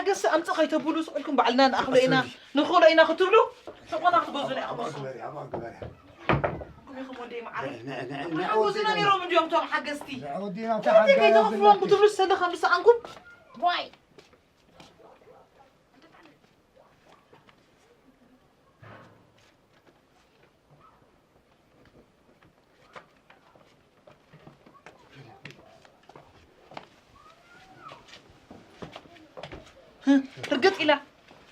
ሓገዝቲ ኣምጽእ ከይተብሉ ስቕ ኢልኩም ባዕልና ንኣኽሎ ኢና፣ ኣሰይ። ንኽእሎ ኢና ክትብሉ ሕቆና ክትገዙና ኢኹም። ኣባ ግበሪ፣ ኣባ ግበሪ። ኩም ኢኹም ወደይ መዓረይ። ን-፣ ን-፣ ን-፣ ሓገዙና ወደይ ነይሮም እንድዮም እቶም ሓገዝቲ። ንዕወዲና እቲ ተሓገረ ከይተኸፍሎም ብለኪ። ክትብሉ ዝሰለ ከም ዝሰኣንኩም። ዋይ። ርግጥ ኢላ።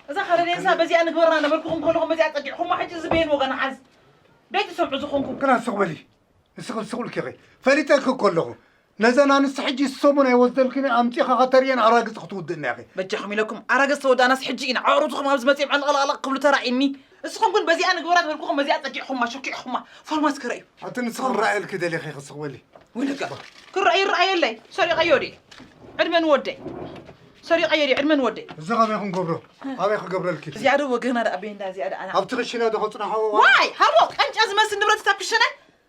እዛ ኸረኔሳ በዚኣ ንግበራ ነበርኩኹም ከለኹም በዚኣ ጸጊዕኹማ፣ ሕጂ ዝበየን ወገን ሓዝ። ቤት ትሰምዑ ዝኾንኩም። ግና ስቕ በሊ። ንስኺ ስቕ ኢልኪ ኢኺ። ፈሊጠኪ እኮ ኣለኹ። ነዘን ኣንስቲ ሕጂ ሰሙን ኣይወስደልክን፣ ኣምጺኻ ከተርእየን ኣራግጽ ክትውድእና ኢኺ። በጃኹም ኢለኩም ኣራግጽ ተወዳእናስ ሕጂ ኢና። ኣዕሩኽትኹም ኣብዚ መጺኦም ዕልቕልቕልቕ ክብሉ ተራእዩኒ። ንስኹም ግን በዚኣ ንግበራ ተበልኩኹም፣ በዚኣ ጸጊዕኹማ፣ ሸኪዕኹማ። ፎርማት ክረእዩ። ኣቲ ንስኺ ክረኣየልኪ ደሊኺ ኢኺ ስቕ በሊ። ወይለካ። ክረኣይ ይረኣየለይ። ሰሪቐዮ ድየ? ዕድመ ንወደይ። ሰሪቐዮ ድየ? ዕድመ ንወደይ። እዚ ኸመይ ክንገብሮ? ኣበይ ክገብረልኪ? እዚኣ ዶ ወገና ደኣ ቤንዳ እዚኣ ደኣ ኣና። ኣብቲ ክሽነ ዶ ከጽናሕዎ? ዋይ፣ ሃቦ፣ ቀንጫ ዝመስል ንብረት እታ ክሽነ።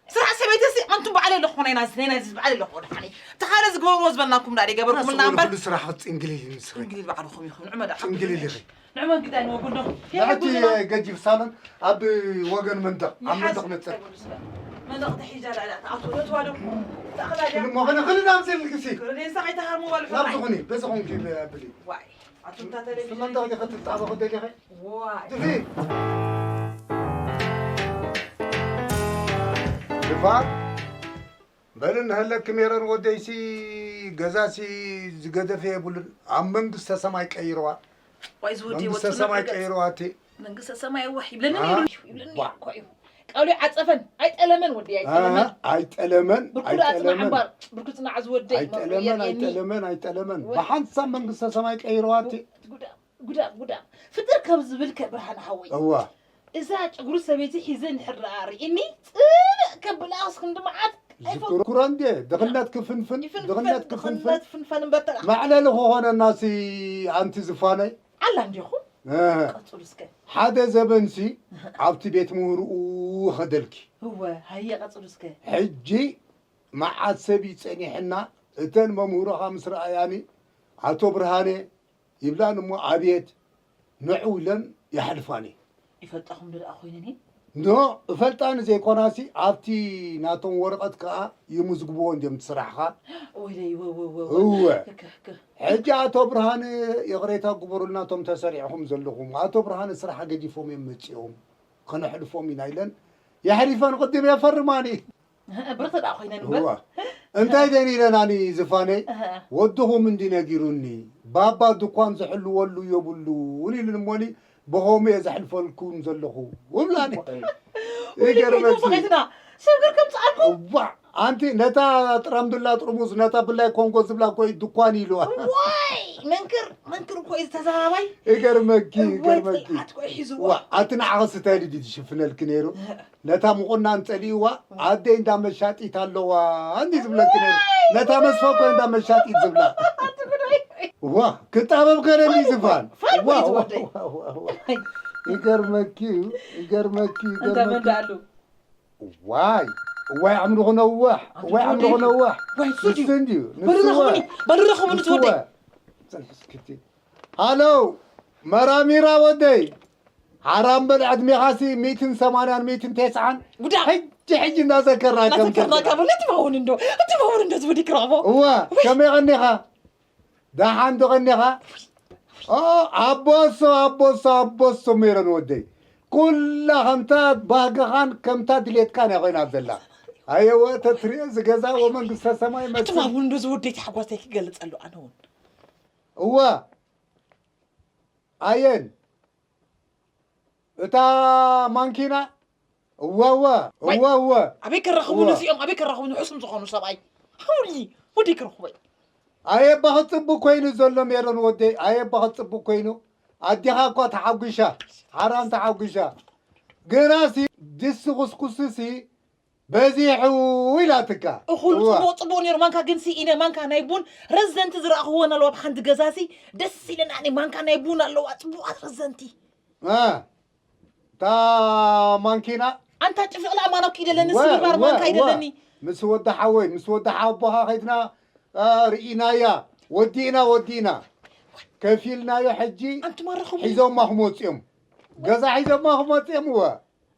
ስራሕ ሰበይተሲ ኣንቱም በዓል ኣለኹ፣ ናይ ናዚ፣ ናይ ናዚ በዓል ኣለኹ፣ ወደ ሓኒ። እቲ ካልእ ዝግበርዎ ዝበልናኩም ደኣ ገበርኩምልና እምበር። ኩሉ ስራሕ ክትጽንግሊ ኢሉ ንስኺ። ጽንግሊ በዓልኹም ኢኹም። ንዕመ ደኣ ጽንግሊ ሓብቱኒ። ኢልኺ። ንዕመ ግዳይ ንወገኖም። ንዕቲ የሕጉዝና። ገጂፍ ሳሎን ኣብ ወገን መንደቕ፣ ኣብ ይሓዝ መንደቕ ነጸር። መንደቕ ተሒዛ ደኣ ትኣትዎ፣ ነትዋ ዶ? ተኣኽላ ድያ? እሞ ኸነ ኽሊ ናብ ዘልክሲ። ክርዴሳ ከይተሃርሙ በሉ፣ ናብ ሕራይ። ዝኾኒ፣ በዚ ኾንኪ ብሊ። ዋይ። ኣቱም እታ ቴሌቪዥን ስመንታ ዲኺ ክትጣበኺ ደሊኺ? ዋይ። ድፊ። ድፋር። በል እንሀለኪ ሜሮን ወደይሲ፣ ገዛሲ ዝገደፈ የብሉን። ኣብ መንግስተ ሰማይ ቀይርዋ። ዋይ ዝወደይ መንግስተ ወጥነት ሰማይ ርገጽ። ቀይርዋ እቲ። መንግስተ ሰማይ ዋሕ ይብለኒ አ? ነይሩ፣ ይብለኒ አ? እኮ እዩ። ቃሉ ይዓጸፈን፣ ኣይጠለመን ወደይ፣ አ? ኣይጠለመን። ኣይጠለመን፣ ብርኩ ደኣ ጽናዕ ኣይጠለመን። እምበር፣ ብርኩ ጽናዕ ዝወደይ፣ ኣይጠለመን፣ መርየኒ። ኣይጠለመን፣ ኣይጠለመን። ው-፣ ብሓንሳብ መንግስተ ሰማይ ቀይርዋ እቲ። ጉዳም፣ ጉዳም፣ ጉዳም። ፍጥር ካብ ዝብል ከ ብርሃን ሓወይ። እዋ። እዛ ጨጉሪ ሰበይቲ ሒዘ እንድሕር ደኣ ርኢኒ፣ ጽብእ ከብላ እስክንዲ መዓት ኣይፈ-፣ ዝክርኩሮ እንዴ፣ ድኽነት ክፍንፍን፣ ይፍንፍን፣ ድኽነት ክፍንፍን። ድኽነት ፍንፈን እምበር ተላ። መዕለሊ ክኾነናሲ ኣንቲ ዝፋነይ። ኣላ እንዲኹም? እህ። ቀጽሉ እስከ። ሓደ ዘበንሲ ኣብቲ ቤት ምህርኡ ኸደልኪ። እወ፣ ሃየ ቀጽሉ እስከ። ሕጂ መዓት ሰብ እዩ ጸኒሕና፣ እተን መምህሮኻ ምስ ረኣያኒ፣ ኣቶ ብርሃነ ይብላን እሞ፣ ኣብየት፣ ንዑ ኢለን ይሓልፋኒ። ይፈልጣኹም ዶ ደኣ ኮይነን እየን? ኖ፣ እፈልጣኒ ዘይኮናሲ፣ ኣብቲ ናቶም ወረቐት ከኣ ይምዝግብዎ እንድዮም እቲ ስራሕኻ። ወይለይ፣ ወ-፣ ወ-፣ ወ-፣ ወ-፣ እወ። ከ-፣ ከ-፣ ከ-፣ ሕጂ ኣቶ ብርሃነ ይቕሬታ ግበሩልና፣ እቶም ተሰሪዕኹም ዘለኹም። ኣቶ ብርሃነ ስራሕ ገዲፎም እዮም መጺኦም። ከነሕልፎም ኢና ኢለን የሕሊፈን ቅድም የፈርማኒ። ብርኽቲ ደኣ ኮይነን እምበር። እዋ። እንታይ ደን ኢለናኒ ዝፋነይ? እህ። ወድኹም እንዲ ነጊሩኒ፣ ባባ ድኳን ዝሕልወሉ የብሉን ኢሉን እሞኒ፣ ብኸምኡ እየ ዘሕልፈልኩም ዘለኹ። ውብላኒ። ወይ ይገርመኪ። ይገርመኪ። ፈቒድና። ሽግር ከምጽኣልኩም። እዋ። ኣንቲ ነታ ጥራምዱላ ጥርሙዝ፣ ነታ ብላይ ኮንጎ ዝብላ እኮ እዩ ድኳን ኢልዋ። ዋይ! መንክር፣ መንክር እኮ እዩ ተዛራባይ። ይገርመኪ፣ ወይ ይገርመኪ። ጽልኣት እኮ እዩ ሒዝዋ። ዋ፣ ኣቲ ንዓኸ ስታይል ድዩ ዝሽፍነልኪ ነይሩ? ነታ ምቑናን ጸሊእዋ፣ ኣደይ እንዳ መሻጢት ኣለዋ፣ እንዲ ዝብለኪ ነይሩ። ዋይ! ነታ መስፈ እኮ እንዳ መሻጢት ዝብላ። ኣቲ ጉዳይ። ዋ፣ ክጣበብ ከለኒ ዝፋን። ፋን ዋ፣ ፋን ዋ፣ ዝወደይ። ዋ፣ ዋ፣ ዋ። ይገርመኪ እዩ፣ ይገርመኪ፣ እንዳ ይገርመኪ። መንዳ ኣሉ። ዋይ፣ ዋይ ዓምድኹ ነውሕ፣ ኣቲ ዋይ ዓምድኹ ጉደይ። ነውሕ። ዋይ፣ እሱ ድዩ? ንሱ እንድዩ፣ ንሱ በሉ ወ-፣ ረኽቡኒ፣ በሉ ረኽቡኒ ንሱ ወ-፣ ትወደይ። ጽንሒ እስክቲ። ሃሎ፣ መራሚራ ወደይ። ሓራም በል ዕድሜኻሲ ሚእትን ሰማንያን ሚእትን ተስዓን። ጉዳ። ሕጂ፣ ሕጂ እናዘከርና ከም እናዘከርና ተስዓ። ካብ ነቲ ማውን እንዶ፣ እቲ ማውን እንዶ ዝወዲ ክረኽቦ። እወ፣ ወይ። ከመይ ቀኒኻ? ደሓን ዶ ቐኒኻ? ኦ፣ ኣቦሶ፣ ኣቦሶ፣ ኣቦሶ ሜሮን ወደይ። ኩላ ከምታ ባህግኻን ከምታ ድሌትካን እያ ኮይና ዘላ። ኣየወ፣ ተትሪኦ ዝገዛ ወመንግስተ ሰማይ እቲ መስል። ማውን እንዶ ዝወደይ ተሓጓሰይ ክገልጸሉ ኣነ እውን። እወ። ኣየን። እታ ማንኪና፣ እወ፣ እወ፣ ዋይ፣ እወ፣ እወ። ኣበይ ክረኽቡ እወ። ነዚኦም? ኣበይ ክረኽቡ ንሑስም ዝኾኑ ሰብኣይ? ሃውሊ፣ ወደይ ክረኽቦይ? ኣየባ ክጽቡቕ ኮይኑ ዘሎ ሜሮን ወደይ፣ ኣየባ ክጽቡቕ ኮይኑ። ኣዴኻ እኳ ተሓጒሻ፣ ሓራም ተሓጒሻ። ግናሲ ድስቲ ኩስኩስሲ በዚሑ ኢላትካ። እኹል እወ። ጽቡቕ፣ ጽቡቕ ነይሩ። ማንካ ግን ስኢነ፣ ማንካ ናይ ቡን ረዘንቲ ዝረኣኽወን ኣለዋ። ብሓንቲ ገዛሲ ደስ ኢለናኒ። ማንካ ናይ ቡን ኣለዋ፣ ጽቡቓት ረዘንቲ። እ፣ እታ ማንኪና? ኣንታ ጭፍልቕ ለኣማኖ ክኢደለኒ፣ እወ፣ ስብርባር እወ፣ ማንካ እወ። ይደለኒ። ምስ ወዲ ሓወይ፣ ምስ ወዲ ሓቦኻ ኸይድና፣ እ፣ ርኢናያ። ወዲእና፣ ወዲእና። ከፊልናዮ። ሕጂ ኣንቱም ኣረኽቡ። ሒዞማ ክመፁ እዮም። ገዛ ሒዞማ ክመፁ እዮም። እወ።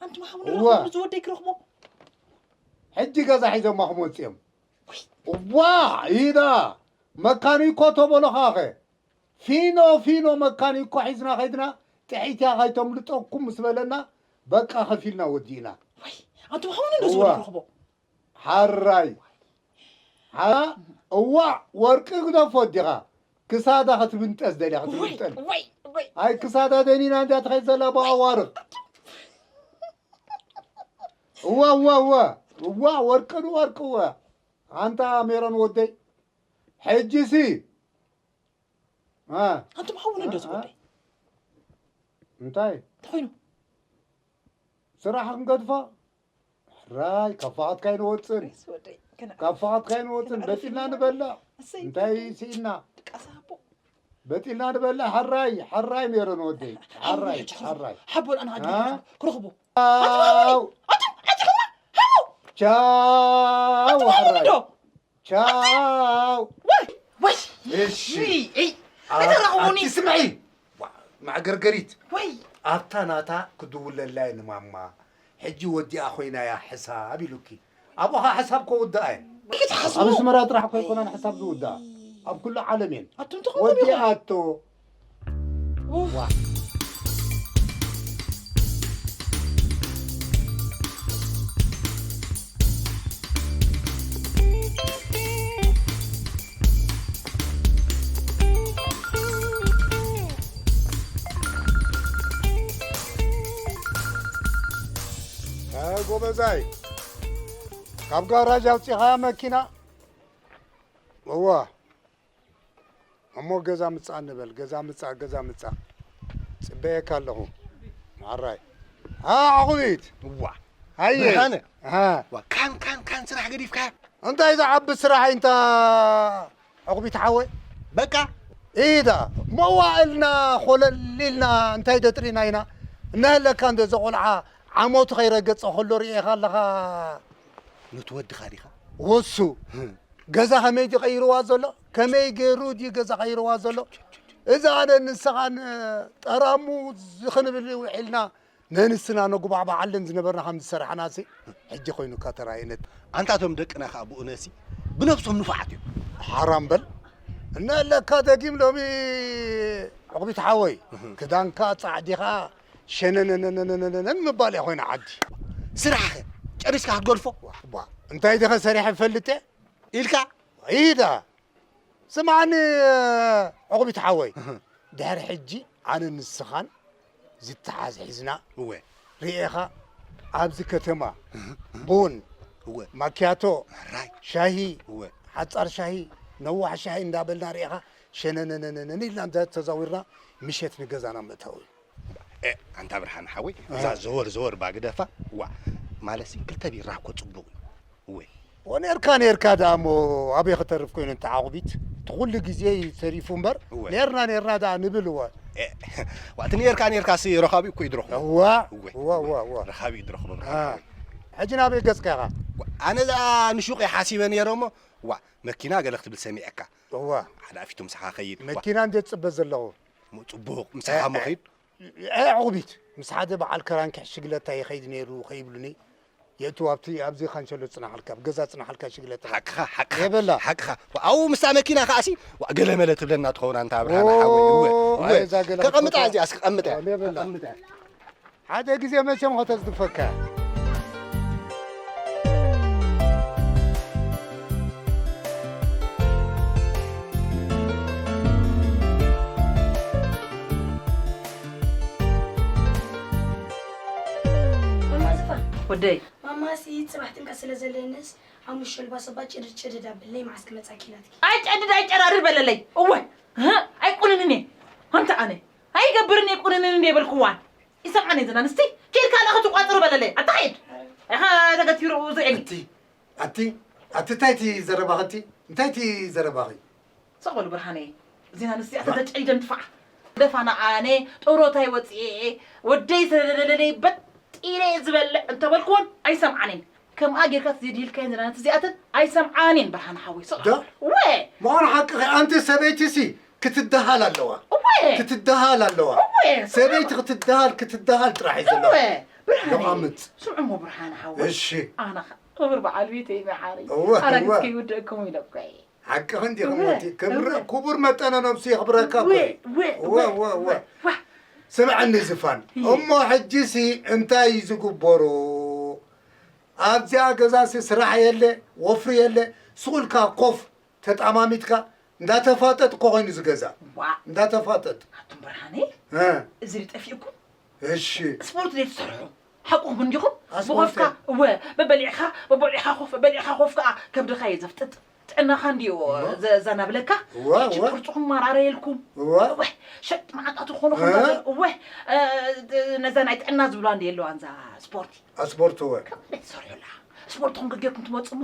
ኣንቱም ሓሙን እወ። ረኽቡ፣ ዝወደይ ክረኽቦ። ሕጂ ገዛ ሒዞማ ክመፁ እዮም። እዋ፣ ኢዳ መካኒኮ ተበሎ ኻኸ። ፊኖ፣ ፊኖ መካኒኮ ሒዝና ኸይድና፣ ጥሒት እያ ኸይተምልጠኩም ምስ በለና፣ በቃ ከፊልና ወዲእና። ወይ፣ ኣንቱም ሓሙን እንዶ እዋ። ዝወደይ ክረኽቦ። ሓራይ። ሓራ፣ እዋዕ፣ ወርቂ ግደፎ ዲኻ? ክሳዳ ክትብንጠስ ደልያ፣ ወይ፣ ክትብንጠል። ወይ፣ ወይ። ኣይ፣ ክሳዳ ደኒና እንድያ ትኸይድ ዘላ ብኣዋርቕ። እዋ፣ እዋ፣ እዋ። እዋ፣ ወርቂ ንወርቂ፣ እዋ። ኣንታ ሜሮን ወደይ። ሕጂሲ። አ። ኣንቱም ሓሙን እንዶ አ፣ አ። ዝወደይ። እንታይ? እንታይ ኮይኑ? ስራሕ ክንገድፎ? ሕራይ፣ ካብ ፈቓድካ ኣይንወፅን። ሬስ ወደይ፣ ከነ-፣ ካብ ፈቓድካ ኣይንወፅን። ከነዕርፍ በጢልና ኢና። ንበልዕ። እሰይ፣ እንታይ እሰይ። ስኢና? ድቃስ ኣቦ። በጢልና ንበልዕ። ሕራይ፣ ሕራይ ሜሮን ወደይ። ሓራይ፣ ሕጂ ክረኽቦ። ሓራይ። ሓቦ ኣነ ኣድሚ አ? ክረኽቦ። ቻው። ኣቱም፣ ኣቱም፣ ኣቱም፣ ሓቦ። ቻው፣ ኣቱም፣ ሓራይ። ዶ? ቻው። ወይ፣ ወይ። እሺ። እይ፣ እይ። ኣ-፣ እተረኽቡኒ። ኣቲ ስምዒ። ዋ፣ ማዕገርገሪት። ወይ። ኣብታ ናታ ክድውለላ እየ ንማማ። ሕጂ ወዲኣ ኮይና እያ ሕሳብ ኢሉኪ። ኣብኡ ኸዓ ሕሳብ ከውድኣ እየ። ወይ ክትሓስቡ። ኣብ ኣስመራ ጥራሕ እኮ ኣይኮነን ሕሳብ ዝውድኣ። ኣብ ኩሉ ዓለም እየን። ኣቱም ትኸውዱ ኢኹም። ወዲኣቶ። ኡፍ። ዋ። እ፣ ጎበዛይ፣ ካብ ጋራጅ ኣውፂኻ መኪና? እዋ። እሞ ገዛ ምጻእ ንበል፣ ገዛ ምጻእ፣ ገዛ ምጻእ። ጽበየካ ኣለኹ። ማዓራይ። ኣ፣ ዓቑቢት። እዋ። ሃየ። ብርሃነ። ኣሃ። ዋ፣ ካን፣ ካን፣ ካን ስራሕ ገዲፍካ? እንታይ ዝዓቢ ስራሕ እንታ ዕቑቢት ሓወይ? በቃ። ኢዳ፣ መዋእልና ኾለል ኢልና እንታይ ደጥሪና ኢና? እናህለካ እንደ ዘቖልዓ ዓመቱ ከይረገጸ ከሎ ርእኻ ኣለኻ። ነቲ ወድኻ ዲኻ? ወሱ። ህም። ገዛ ከመይ ድዩ ቀይርዋ ዘሎ? ከመይ ገይሩ ድዩ ገዛ ቀይርዋ ዘሎ? እዚ ኣነ ንስኻን ጠራሙ ዝኽንብል ውዒልና ነንስና ነጉባዕባዓለን ዝነበርና ከም ዝሰራሕናሲ ሕጂ ኮይኑካ ተራእየነት። ኣንታ እቶም ደቅና ከኣ ብኡነሲ ብነብሶም ንፉዓት እዮም። ሓራም በል። እነ ለካ ደጊም ሎሚ ዕቑቢት ሓወይ፣ እህ። ክዳንካ ጻዕዲኻ ሸነነነነነነን ምባል እያ ኮይና ዓዲ። ስራሕኸ ጨሪስካ ክትገድፎ? ዋ፣ ዋ፣ እንታይ ዲኸ ሰሪሐ እፈልጥ እየ? ኢልካ? ኢዳ። ስምዓኒ፣ ዕቑቢት ሓወይ፣ እህ። ድሕሪ ሕጂ ኣነ ንስኻን ዝተሓዝ ሒዝና እወ። ርኤኻ ኣብዚ ከተማ እህ፣ እህ። ቡን፣ እወ። ማክያቶ፣ ራይ። ሻሂ፣ እወ። ሓጻር ሻሂ፣ ነዋሕ ሻሂ እንዳበልና ርኤኻ ሸነነነነን ኢልና እንተ ተዛዊርና ምሸት ንገዛና ምእታው እዩ። እ፣ ኣንታ ብርሃን ሓወይ፣ እ። እዛ ዘወር ዘወር ባግደፋ፣ ዋ፣ ማለትሲ ክልተ ቢራ እኮ ጽቡቕ እዩ። እወ። ወኔርካ ኔርካ ደኣ እሞ ኣበይ ክተርፍ ኮይኑ እንተ ዓቑቢት? እቲ ኩሉ ግዜ እዩ ተሪፉ እምበር፣ እወ። ኔርና ኔርና ደኣ ንብል እወ። እ፣ ዋ፣ እቲ ኔርካ ኔርካሲ ረኻቢ እኮ እዩ ድረኽቦ። እዋ፣ እወ፣ እዋ፣ እወ። እዋ፣ እዋ። ረኻቢ እዩ ድረኽቦ፣ አ፣ ብርሃን ሓወይ። ሕጂ ናበይ ገጽካ ኢኻ? ዋ፣ ኣነ ደኣ ንሹቕ እየ ሓሲበ ነይረ እሞ፣ ዋ፣ መኪና ገለ ክትብል ሰሚዐካ። እዋ። ሓላፊቱ ምሳኻ ኸይድ። ዋ። መኪና እንዴት ጽበ ዘለኹ? ሞ ጽቡቕ፣ ምሳኻ እ፣ ሞ እ። ኸይድ። እ፣ ዕቑቢት፣ ምስ ሓደ በዓል ከራንክሕ ሽግለታ ይኸይድ ነይሩ ከይብሉኒ፣ የእትው ኣብቲ፣ ኣብዚ ካንሸሎ ጽናሓልካ፣ ኣብ ገዛ ጽናሓልካ ሽግለታ። ሓቅኻ፣ ሓቅኻ፣ የበላ። ሓቅኻ። ኣብኡ ምስታ መኪና ከኣሲ፣ ዋ፣ ገለመለ ትብለና ትኸውን ኣንታ ኣብርሃም ሓወይ። እወ፣ ኦ፣ እወ። ኣይ፣ እዛ ገለ ከቐምጣ ክትፈትዋ። እዚኣስ፣ ከቐምጣ። ኦ፣ የበላ። ከቐምጣ። ሓደ ግዜ መቸም ከተዝድፈካ። ማማ ዝፋን። ወደይ። ማማሲ ጽባሕ ጥምቀት ስለ ዘለንስ ሓሙሽ ሸልባ ሰባ ጭድድ ጭድድ ኣብለይ መዓስ ክመጻኪ ናትኪ። ኣይጨድድ ኣይጨራርር በለለይ። እወ። እ? ኣይቁንንን እየ። ኣንተ ኣነ። ኣይገብርን እየ ቁንንን እንደ የበልክዋን። ይሰምዓኒ ዘና ንስቲ። ኬድካ ኣላ ክትቋጽሩ በለለይ። ኣታ ኸይድ። ኢኻ ተገቲሩ ዝዕኒ። ኣቲ፣ ኣቲ፣ ኣቲ እንታይ እቲ ዘረባኺ ኣቲ? እንታይ እቲ ዘረባኺ? ስቕ በሉ ብርሃነይ። እዚና ንስቲ ኣታ ባ- ተጨሊደን ትፋዕ። ደፋና ኣነ ጡሮታይ ወፅኤ ወደይ ተለለለለይ በጢረ ዝበልዕ እንተበልክዎን ኣይሰምዓንን። ከምኣ ጌርካ ትዘድሂልካየን ዝናነት እዚኣተን ኣይሰምዓንን ብርሃነ ሓወይ። ስቕ ዶ? በሉ። ወ! ምዃኑ ሓቅኺ ኣንቲ ሰበይቲሲ ክትደሃል ኣለዋ። እወ። ክትደሃል ኣለዋ። ሰበይቲ ክትደሃል ክትደሃል ጥራሕ እዩ ዘለዋ። ብርሃነ። ስምዕሞ ብርሃነ ሓወይ። እሺ። ኣነ ክብር በዓል ቤተይ መሓሪ። ኣረግስ ከይውደእኩም ኢለ እኮ እየ። ሓቅኺ እንዲኺ ሞቲ። ክብረ-፣ ክቡር መጠነ ነብሱ የኽብረካ እኮ እዩ። ወ-፣ ወ-፣ ወ-፣ ወ-፣ ወ-፣ ወ-፣ ወ-፣ ስምዐኒ ዝፋን። እሞ ሕጂሲ እንታይ እዩ ዝግበሮ? ኣብዚኣ ገዛሲ ስራሕ የለ፣ ወፍሪ የለ፣ ስቕ ኢልካ ኮፍ ተጣማሚትካ እንዳተፋጠጥ እኮ ኮይኑ ዝገዛ። ዋ። እንዳተፋጠጥ። ኣቱም ብርሃነይ፣ እ። እዚ ድጠፊእኩም? እሺ። ስፖርት ዘይትሰርሑ? ሓቁኹም እንዲኹም? ኣስፖርት ብኾፍካ፣ እወ፣ በበሊዕኻ፣ በበሊዕኻ ኮፍ፣ በበሊዕኻ ኮፍ ከኣ ከብድኻ እየ ዘፍጥጥ። ጥዕናኻ እንዲዩ እወ። ዘ-፣ ዘናብለካ? እወ፣ ሕጂ እወ። ቅርጽኹም ማራረየልኩም። እወ። እወ፣ ሸጥ መዓት ኣትኾኑ እወ። ከምዛ ዘ-፣ እወ፣ እ፣ ነዛ ናይ ጥዕና ዝብላ እንዲ የለዋን እዛ ስፖርት? ኣስፖርት እወ። ከምዚ ትሰርሑላ። ስፖርትኹም ገጌርኩም ትመጹ እሞ፣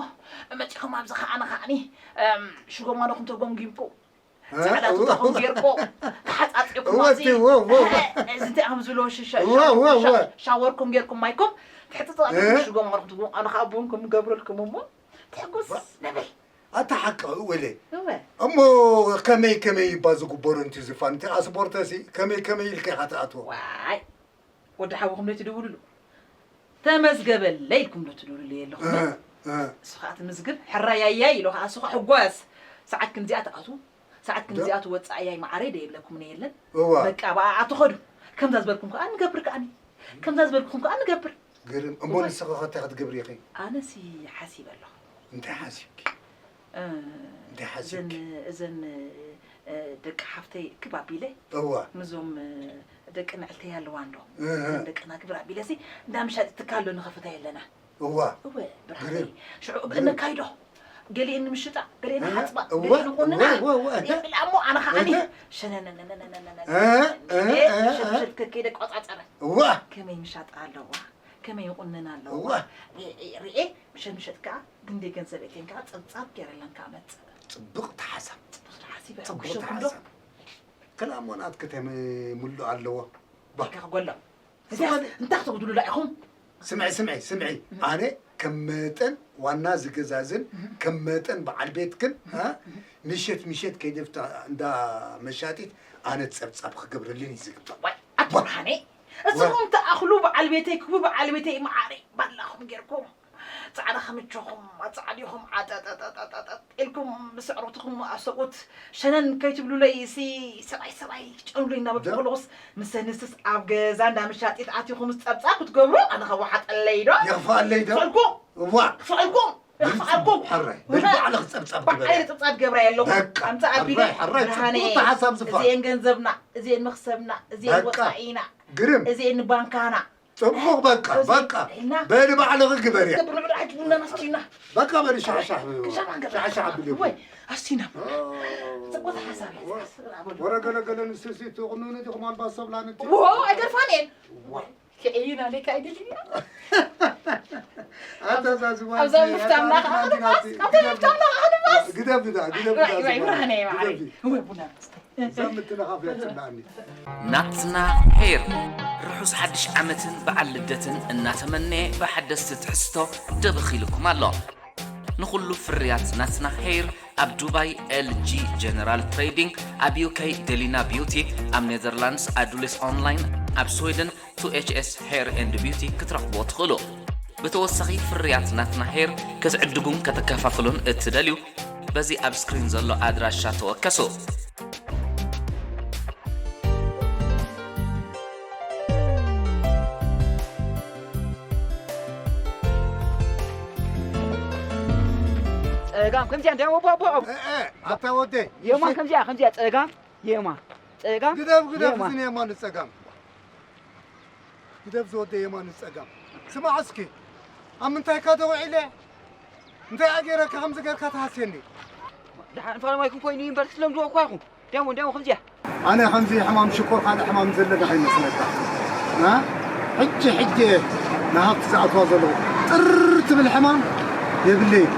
መጺኹም ኣብዚ ከዓኒ ከዓኒ፣ እም፣ ሽጎማኖኹም ተጎምጊምኩ፣ እ? ጻዕዳ እወ፣ ቱታኹም እወ። ጌርኩ፣ ተሓጻጺኹም እወ፣ ኣብዚ፣ እቲ እወ፣ እወ፣ እወ። እዚ እንታይ እዮም ዝብልዎ ሽሻ-፣ እወ፣ እወ፣ እወ። ሻ-፣ ሻወርኩም ጌርኩም ማይኩም፣ ትሕጽጻ እ? ሽጎማኖኹም ትጎ-፣ ኣነ ከኣ ቡን ክምገብረልኩም እሞ፣ ትሕጉስ እወ። ንብል። ኣታ ሓቂ እወ ኢለ። እወ። እሞ ከመይ ከመይ ይባ ዝግበሩ እንት ዝፋን፣ እቲ ኣስፖርተሲ ከመይ ከመይ ኢልካ ኢኻ ትኣትዎ? ዋይ። ወዲ ሓውኹም ዶ ትድውልሉ? ተመዝገበለይ ኢልኩም ዶ ትድውልሉ የለኹም? እ፣ እ። እሱ ኸዓ ትምዝግብ፣ ሕራይ ኣያይ ኢሉ ኸዓ እሱ ኸዓ ሕጓስ። ሰዓት ክንዚኣ ትኣትዉ፣ ሰዓት ዶ-፣ ክንዚኣ ትወፅእ ኣያይ መዓረይ ዶ የብለኩምን የለን? እዋ። በቃ ብኣኣ ትኸዱ። ከምዛ ዝበልኩም ከኣ ንገብር ከኣኒ። ከምዛ ዝበልኩም ከኣ ንገብር። ግርም። እሞ እዋ። ንስኺ ኸ እንታይ ክትገብሪ ኢኺ? ኣነሲ ሓሲበ ኣለኹ። እንታይ ሓሲብኪ? እ፣ እንታይ ሓሲብኪ? እዘን፣ እዘን፣ እ፣ ደቂ ሓፍተይ ክብ ኣቢለ፣ እዋ። ምስዞም፣ እ፣ ደቂ ንዕልተይ ኣለዋ እንዶ። እህ። እዘን ደቅና ክብር ኣቢለሲ፣ እንዳ ምሻጥ ትካል ዶ ንኸፍታ የለና? እዋ። እወ፣ ብርሃነይ። ግርም። ሽዑ ግርም። ነካይዶ። ገሊኤን ንምሽጣ፣ ገሊኤን እህ፣ ንሓጽባ፣ እወ፣ ገሊኤን ንቑንና። እወ፣ እወ፣ እወ። የብላ እሞ ኣነ ኸዓኒ እህ። ሸነነነነነነነ እህ፣ እህ፣ እህ፣ እህ። ምሸት ምሸት ከከይደ ቆጻጸረ። እዋ። ከመይ ምሻጣ ኣለዋ? ከመይ ይቑነን ኣለዋ? እዋ። እ-፣ እ-፣ ርኤ፣ ምሸት ምሸት ከኣ ግንደይ ገንዘብ እተን ከኣ ጸብጻብ ገይረለን ከኣ መጽእ። ጽብቕቲ ሓሳብ። ጽብቕቲ ሓሲበ ጽብቕቲ ሕጉሰኩም ዶ? ሓሳብ። ክልተ ሞናት ከተምልኡ ኣለዎ። ባ። ኢልካ ክጎሎም። ስማኒ። እዚኣስ እንታይ ክትብሉላ ኢኹም? ስምዒ፣ ስምዒ፣ ስምዒ። እም። ኣነ ከም መጠን ዋና ዝገዛዝን፣ እም። ከም መጠን በዓል ቤትክን፣ እም። እ? እም። ምሸት ምሸት ከይደ ፍታ እንዳ መሻጢት ኣነ ጸብጻብ ክገብረልን እዩ ዝግባእ። ዋይ፣ ኣቶ ዋ። ብርሃነ፣ ዋ። እስኹም ትኣኽሉ በዓል ቤተይ፣ ክቡር በዓል ቤተይ፣ መዓረይ፣ ባላኹም ጌርኩም፣ ጻዕዳ ከምቸኹም፣ ኣጻዕዲኹም፣ ዓጠጠጠጠጠጥ ኢልኩም፣ ብስዕረትኹም ኣብ ሰብኡት ሸነን ከይትብሉለይ፣ ሲ ሰብኣይ፣ ሰብኣይ፣ ጨኑለይ እናበልኩ ደ- ከለኹስ፣ ምስ ንስስ ኣብ ገዛ እንዳ መሻጢት ኣቲኹም ጸብጻብ ክትገብሩ፣ ኣነ ከዋሓጠለይ ዶ? የኽፍኣለይ ዶ? ክፍኣልኩም? እዋ። ክፍኣልኩም? ይኽፍኣልኩም። ሕራይ፣ በል ባዕልኺ ጸብጻብ ግበርያ። ባዕለይ ጸብጻብ ገብራ የለኹ። በቃ። ኣምጻ ኣቢለ፣ ሕራይ፣ ሕራይ፣ ብርሃነ፣ ጽቡቕ ተሓሳብ ዝፋን። እዚኤን ገንዘብና፣ እዚኤን መኽሰብና፣ እዚኤን በቃ። ወጻኢና፣ ግርም። እዚኤን ባንካና። ጽቡቕ፣ በቃ፣ እዚ በቃ። እና በል ባዕልኺ ግበርያ። ገብር ንዑ፣ ሕጂ ቡና ናስቲና። በቃ በል ሻሕሻሕ ብሉ። ክሻማ ገዛ። ሻሕሻሕ ብሉ። ወይ፣ ኣስቲና። ኦ። ጽቡቕ ሓሳብ እዩ። ወረ ገለ ገለ ንስሲ ትቕኑኒ ዲኹም ኣልባስ ሰብላን እቲ። ዎ፣ ኣይገርፋን እየን። ዋ። ክዕይን ኣለካ ኣይደልን እያ። ኣታ እዛ ዝባን ኣብዛ እዚ፣ ምፍታምና ኣታ ኸዓ ኣታ ንፋስ፣ ኣታ ንፋስ፣ ንፋስ። ግደፍ ድዳ፣ ግደፍ ድዳ ዋይ፣ ዋይ፣ ዝባን። ብርሃነ እየ ማዕረይ። ግደፍ። ወይ ቡና ናስቲ። እዛ ምትንኻፍ እያ ትጽላኣኒ። ናትና ሄር ርሑስ ሓድሽ ዓመትን በዓል ልደትን እናተመነየ ብሓደስቲ ትሕዝቶ ደበኽ ኢልኩም ኣሎ። ንኹሉ ፍርያት ናትና ሄር ኣብ ዱባይ ኤል ጂ ጀነራል ትሬዲንግ፣ ኣብ ዩ ኬ ደሊና ቢዩቲ፣ ኣብ ኔዘርላንድስ ኣዱሊስ ኦንላይን፣ ኣብ ስዊድን ቱ ኤች ኤስ ሄር ኤንድ ቢዩቲ ክትረኽብዎ ትኽእሉ። ብተወሳኺ ፍርያት ናትና ሄር ክትዕድጉን ከተከፋፍሉን እትደልዩ በዚ ኣብ ስክሪን ዘሎ ኣድራሻ ተወከሱ። ጸጋም ከምዚኣ እንታይ ወቦ፣ ወቦ፣ ወቦ። እ፣ እ፣ ኣታ ወደይ። የማን ከምዚኣ፣ ከምዚኣ ጸጋም፣ የማን፣ ጸጋም፣ ግደፍ፣ ግደፍ፣ የማን። እዝን የማን ጸጋም። ግደፍ ዝወደ የማን ጸጋም። ስማዕ እስኪ፣ ኣብ ምንታይ እካ ደው ዒለ? እንታይ ኣገይረካ ከምዚ ጌርካ ትሃስየኒ? ደሓን ፋለማይኩም ኮይኑ እዩ እምበር ክትለምድዎ እኳ ኢኹም። ደሞ፣ ደሞ ከምዚኣ። ኣነ ከምዚ ሕማም ሽኮር ካልእ ሕማም ዘለካ ከይመስለካ። እ? ሕጂ፣ ሕጂ ንሃብቲ ዝኣትዋ ዘለኹ ጥር ትብል ሕማም የብለይን፣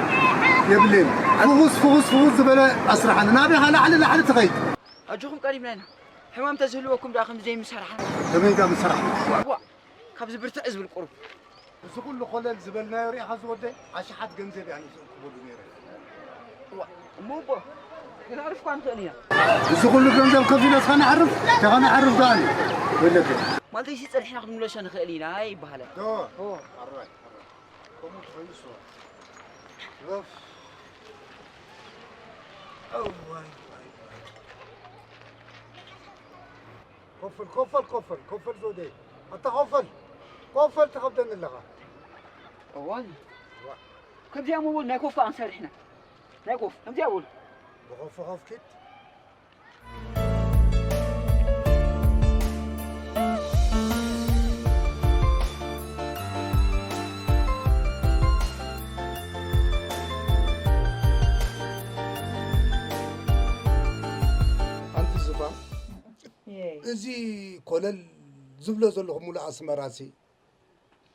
የብለይን። ፍኹስ፣ ፍኹስ፣ ፍኹስ ዝበለ ኣስራሓኒ። ናበይኻ ላዕሊ፣ ላዕሊ ትኸይድ? ኣጆኹም ቀሪብና ኢና። ሕማም ተዝህልወኩም ደኣ ከምዚ ዘይምሰራሕና። ከመይ ደኣ ምሰራሕና? ዋ፣ ካብዚ ብርትዕ ዝብል ቁሩብ። እዚ ኩሉ ኮለል ዝበልናዮ ርኢኻ ዝወደይ ኣሽሓት ገንዘብ እያ ንዝእክበሉ ነይረ። ዋ፣ እሞ እቦ፣ ክነዕርፍ እኳ ንኽእል ኢና። እዚ ኩሉ ገንዘብ ከፊለ እስኻ ነዕርፍ? እንታይ ከነዕርፍ ደኣ? ወለደ። ማለተይሲ ጸኒሕና ክንምለሶ ንኽእል ኢና ኣይበሃለን። ዶ? ኦ። ኣራይ፣ ኣራይ። ከምኡ ትኾይኑ ስዋ። ኡፍ። እዋይ፣ ዋይ፣ ዋይ። ኮፈል፣ ኮፈል፣ ኮፈል፣ ኮፈል ዞደይ። ኣታ ኮፈል። ኮፈል ትኸብደኒ ኣለኻ። እዋይ። ዋ። ከምዚኣ ምውል ናይ ኮፍ ኣንሰርሕና። ናይ ኮፍ፣ ከምዚኣ ውል። ብኾፍ፣ ኾፍ ኪድ። ሓንቲ ዝፋን፣ የይ። እዚ ኮለል ዝብሎ ዘለኹ ሙሉእ ኣስመራሲ፣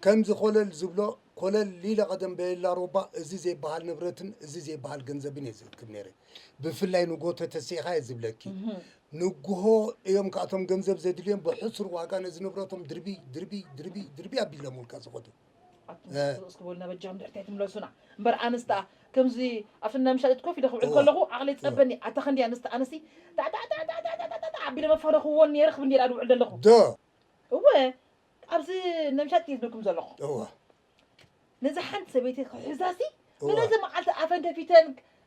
ከምዚ ኮለል ዝብሎ፣ ኮለል ኢለ ቀደም ቤላ ሮባ፣ እዚ ዘይበሃል ንብረትን እዚ ዘይበሃል ገንዘብን እየ ዝእክብ ነይረ። ብፍላይ ንጎተ ተሲእኻ እየ ዝብለኪ። እህ። ንግሆ እዮም ከኣቶም ገንዘብ ዘድልዮም ብሕሱር ዋጋ ነዚ ንብረቶም ድርቢ፣ ድርቢ፣ ድርቢ፣ ድርቢ ኣቢሎምልካ ዝኸዱ። ኣቱም እ። ስቕ እስኪ በሉና በጃኹም ድሕርታይ ትምለሱና። እምበር ኣነስ ደኣ ከምዚ ኣብ ፍና ምሻጥ ኮፍ ኢለ ክውዕል እዋ። ከለኹ ዓቕለይ እዋ። ጸበኒ። ኣታ ክንዲ ኣንስቲ ኣንስቲ ዳዕ ዳዕ ዳዕ ዳዕ ዳዕ ዳዕ ዳዕ ዳዕ ኣቢለ መፋረኽዎን ነይረ ክብል ነይረ ድውዕል ዘለኹ። ዶ? እወ፣ ኣብዚ ነምሻጥ እየ ዝብለኩም ዘለኹ። እዋ። ነዛ ሓንቲ ሰበይቲ ክሕዛሲ፣ እዋ። ነዚ መዓልቲ ኣፈን ከፊተን፣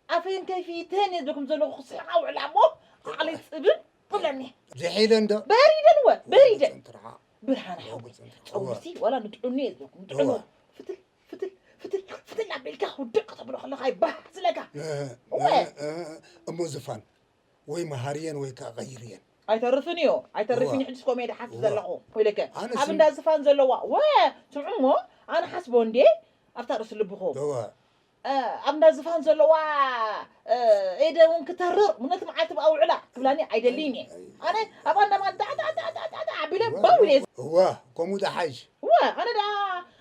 ኣፈን ከፊተን እየ ዝብለኩም ዘለኹ፣ ክስሕቓ ውዕላ እሞ፣ ዓቕለይ ጽብብ ትብለኒ። ዝሒለን ዶ? በሪደን እወ፣ በሪደን። ጽንትርዓ። ብርሃን ሓወይ፣ ጽንትርዓ። ጸጉርሲ እዋ። ዋላ ንጥዑኒ እየ ዝብለኩም፣ ንጥዑኒ። እዋ። ፍትል፣ ፍትል፣ ፍትል፣ ፍትል ኣቢልካ ውድቕ ከተብሎ ከለኻ ይባህ ዝለካ። እ፣ እወ። እ፣ እ፣ እሞ ዝፋን፣ ወይ መሃርየን ወይ ከኣ ቀይርየን። ኣይተርፍን እዩ፣ ኣይተርፍን እዋ። እዩ። ሕጅስ ከምኡ እየ ድሓስብ እዋ። ዘለኹ። ኮይለከ፣ ኣነ ኣብ ስም- እንዳ ዝፋን ዘለዋ፣ ወ፣ ስምዑ እሞ፣ ኣነ ሓስቦ እንዴ፣ ኣብታ ርእሲ ልብኹም። እዋ። እ፣ ኣብ እንዳ ዝፋን ዘለዋ፣ እ፣ ኤደ እውን ክተርር፣ ምነቲ መዓልቲ ብኣውዕላ ክብላኒ ኣይደልይን እየ። ኣይ፣ ኣነ ኣብ ኣንዳ ማን ዳዕ፣ ዳዕ፣ ዳዕ፣ ዳዕ፣ ዳዕ፣ ዳዕ ኣቢለ እዋ፣ ባው ኢለ እዋ፣ እዋ፣ ከምኡ ደሓይሽ። እዋ፣ ኣነ ደኣ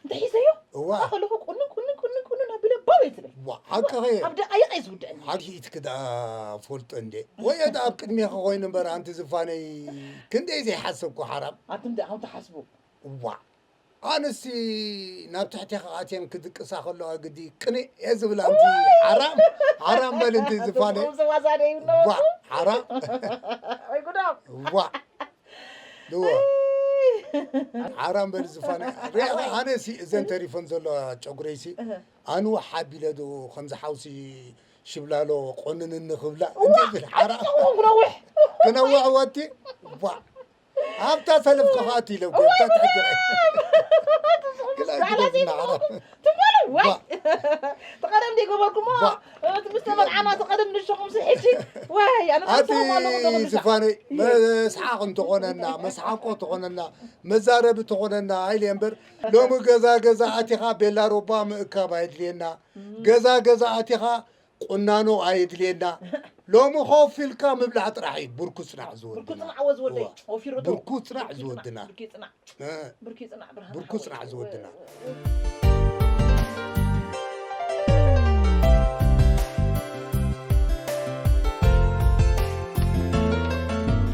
እንተ ሒዘዮ፣ እዋ። ከለኹ ቁንን፣ ቁንን፣ ቁንን፣ ቁንን ኣቢለ ባው እየ ዝብል። ዋ፣ ሓቅኺ። ኣብ ደቓይቕ እየ ዝውድአኒ። ሓቂ ኢትኪ ደኣ ፈልጦ እንዴ። ወይ ደኣ ኣብ ቅድሜኺ ኮይኑ እምበር፣ ኣንቲ ዝፋነይ፣ ክንደይ ዘይሓሰብኩ ሓራም። ኣቱም ደኣ ከምኡ ትሓስቡ። ዋ፣ ኣነሲ ናብ ትሕቴኺ ኣትየን ክድቅሳ ከለዋ ግዲ ቅንእ እየ ዝብላ፣ ኣንቲ ሓራም፣ ሓራም በል፣ እንቲ ኣቱም ዝፋነይ። ዘዋዛደ እዩ ዋ፣ ሓራም። ወይ ጉዳም። ዋ። ድዋ። ሓራም በል ዝፋነ። ሪኣኻ ኣነሲ እዘን ተሪፈን ዘለዋ ጨጉረይሲ፣ እህ። ኣንውሕ ኣቢለ ዶ ከምዚ ሓውሲ ሽብላሎ ቆንንኒ ክብላ፣ እዋ! እንዴ ዝብል ሓራም። ክነውሕ። ክነውሕ ወቲ? ዋ! ኣብታ ሰለፍ ከፋት ኢለ እኮ፣ እዋ! ኣብታ ትሕቲ ራእይ። ግላ ባዕላ ግደፍና ዘይትፈልጡ ዓራም። ትበሉ? ዋይ! ዋ! ተቐደም ደይገበርኩሞ? ዋ! እቲ ምስ ተመርዓና ተቐደም ንሸኹም ስሒቲ። ዋይ! ኣነ ኣቲ ተሰማማሉ ቁጥሩ ንሳ። ዝፋነይ፣ እየ። መስሓቕ እንተኾነና፣ መስሓቆ ተኾነና፣ መዛረቢ ተኾነና፣ ኣይለ እምበር፣ ሎሚ ገዛ ገዛ ኣቲኻ ቤላ ሮባ ምእካብ ኣየድልየና። እም። ገዛ ገዛ ኣቲኻ ቁናኖ ኣየድልየና። ሎሚ ኮፍ ኢልካ ምብላዕ ጥራሕ እዩ ብርኩ ጽናዕ ዝወድና። ብርኩ ጽናዕ ወ ዝወደይ። እዋ። ወፊሩ እቶ። ብርኩ ጽናዕ ብርኩ ጽናዕ፣ ዝወድና። ብርኩ ጽናዕ። እ። ብርኩ ጽናዕ ብርሃን ብርኩ ሓወይ። ጽናዕ ዝወድና።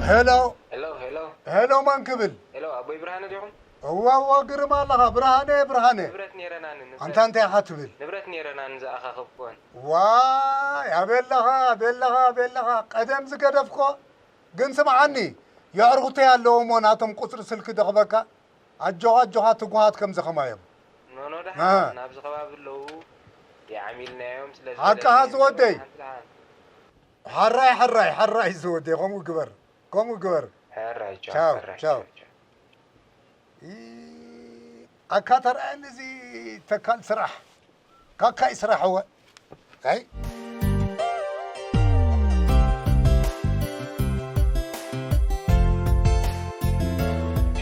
ሄሎ። ሄሎ፣ ሄሎ። ሄሎ፣ ማን ክብል? ሄሎ፣ ኣቦይ ብርሃነ ዲኹም? እዋ፣ እዋ፣ ግርም ኣለኻ። ብርሃነ፣ ብርሃነ። ንብረት ነይረናኒ፣ ንብረት። ኣንታ እንታይ ኢኻ ትብል? ንብረት ነይረናኒ ዝኣኻኸብኩወን። ዋይ፣ ኣበለኻ፣ ኣበለኻ፣ ኣበለኻ። ቀደም ዝገደፍኮ። ግን ስምዓኒ፣ የዕርኹተይ ኣለዉ እሞ ናቶም ቁጽሪ ስልኪ ደኽበካ። ኣጆኻ፣ ኣጆኻ፣ ትጉሃት ከምዚ ኸማዮም። ኖኖ፣ ደሓን፣ እ። ናብዚ ከባቢ ኣለዉ። የዓሚልናዮም፣ ስለ ሓቅኻ ዝበለኒ ዝወደይ። ሓንቲ ደሓን። ሓራይ፣ ሓራይ፣ ሓራይ ዝወደይ፣ ከምኡ ግበር። ከምኡ ግበር። ሕራይ፣ ቻው፣ ቻው፣ ሕራይ፣ ቻው። ቻው፣ ቻው። ኢ-፣ ኣካ ተርኣየኒ እዚ ተካል ስራሕ። ካካይ ስራሕ እወ። ኣይ።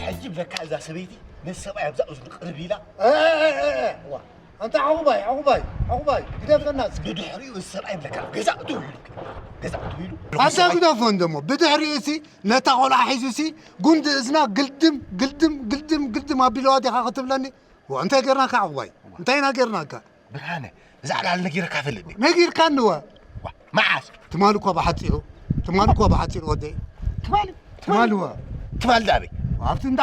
ሕጂ ብለካ እዛ ሰበይቲ ነቲ ሰብኣይ ኣብዛ እዝኑ ቅርብ ኢላ። እ፣ እ፣ እ፣ እ፣ ዋ። ኣንታ ዓቑባይ፣ ዓቑባይ፣ ዓቑባይ፣ ግደፈና እስኪ። ብድሕሪኡ እዚ ሰብኣይ ይብለካ፣ "ገዛ እትው" ኢሉ፣ "ገዛ እትው" ኢሉ። ኣንታ ግደፎ እንደሞ፣ ብድሕሪኡ ሲ ነታ ቆልዓ ሒዙ ሲ ጉንዲ እዝና ግልድም፣ ግልድም፣ ግልድም፣ ግልድም ኣቢለዋ ዲኻ ክትብለኒ? ዋ፣ እንታይ ጌርናካ ዓቑባይ? እንታይ ኢና ጌርናካ? ብርሃነ፣ እዛ ዕላል ነጊረካ ፈልጥ ድየ? ነጊርካኒ ዋ። ዋ፣ መዓስ? ትማሊ እኳ ብሓጺሩ፣ ትማሊ እኳ ብሓጺሩ ወደይ። ትማሊ? ትማሊ ዋ። ትማሊ ዳበይ? ኣብቲ እንዳ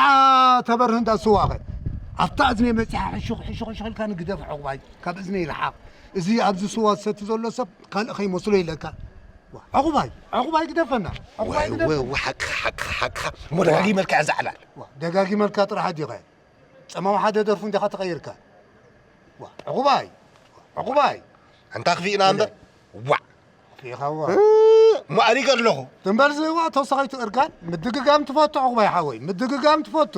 ተበርህ እንዳ ስዋኸ። ኣብታ እዝነይ መጺሓ ሕሹኽ፣ ሕሹኽ፣ ሕሹኽ ኢልካ ንግደፍ ዓቑባይ። ካብ እዝነይ ይርሓቕ። እዚ ኣብዚ ስዋ ዝሰቲ ዘሎ ሰብ ካልእ ከይመስሎ ኢለካ። ዋ፣ ዕቑባይ፣ ዕቑባይ ግደፈና። ዕቑባይ ዋይ፣ ግደፈና። ዋይ፣ ዋይ፣ ሓቅኻ፣ ሓቅኻ፣ ሓቅኻ። እሞ ደጋጊመልካ እያ እዛ ዕላል። ዋ፣ ደጋጊመልካ ጥራሕ ኣዲኻ። ጸማም ሓደ ደርፉ እንዲኻ ተቐይርካ። ዋ፣ ዕቑባይ፣ ዕቑባይ። ኣንታ ክፊእና እምበር። ዋ። ክፊእኻ ዋ። እ፣ ማእሪገ ኣለኹ። ትም በል ዝዋ ተወሳኺቱ እርጋን፣ ምድግጋም ትፈቱ ዕቑባይ ሓወይ፣ ምድግጋም ትፈቱ።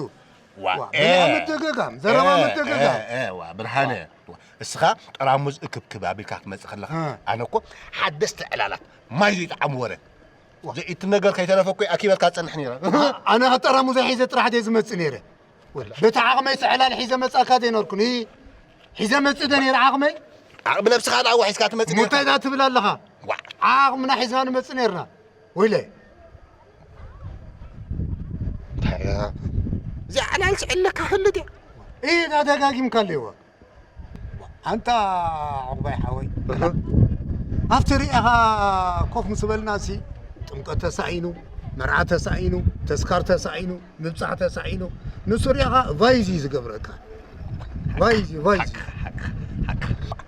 ዋ፣ ዋ፣ እ። ብላ ምድግጋም፣ ዘረባ እ፣ ምድግጋም። እ፣ እ፣ ዋ፣ ብርሃነ። ዋ። እስኻ ጠራሙዝ እክብክብ ኣቢልካ ክትመጽእ ከለኻ፣ እ። ኣነ እኮ ሓደስቲ ዕላላት ማይ ዘይጠዓሙ ወረ። ዋ። ዘ-፣ እቲ ነገር ከይተረፈ እኮ ኣኪበልካ ትጸንሕ ነይረ። ኣ-፣ ኣነ ጠራሙዝ ሒዘ ጥራሕ ድየ ዝመጽእ ነይረ? ወላ፣ በቲ ዓቕመይ ዕላል ሒዘ መጻእካ ዘይነርኩን። እ፣ ሒዘ መጽእ ዶ ነይረ ዓቕመይ? ዓቕሚ ነብስኻ ደኣ ዋሒዝካ ትመጽእ ነይርካ። እንታይ ደኣ ትብል ኣለኻ? ዋ። ዓቕምና ሒዝና ንመጽእ ነይርና። ወይለ። እንታይ እያ? እዚኣ ዕላል ስዕለካ ህልድ እያ። እ፣ ደጋጊምካ ኣለዋ። ኣንታ ዕቑባይ ሓወይ፣ እህ። ኣብቲ ርኢኻ ኮፍ ምስ በልና ሲ ጥምቀት ተሳኢኑ፣ መርዓ ተሳኢኑ፣ ተስካር ተሳኢኑ፣ ምብጻሕ ተሳኢኑ፣ ንሱ ርኢኻ ቫይዝ እዩ ዝገብረካ። ቫይዝ እዩ፣ ቫይዝ። ሓቅ፣ ሓቅ፣ ሓቅ።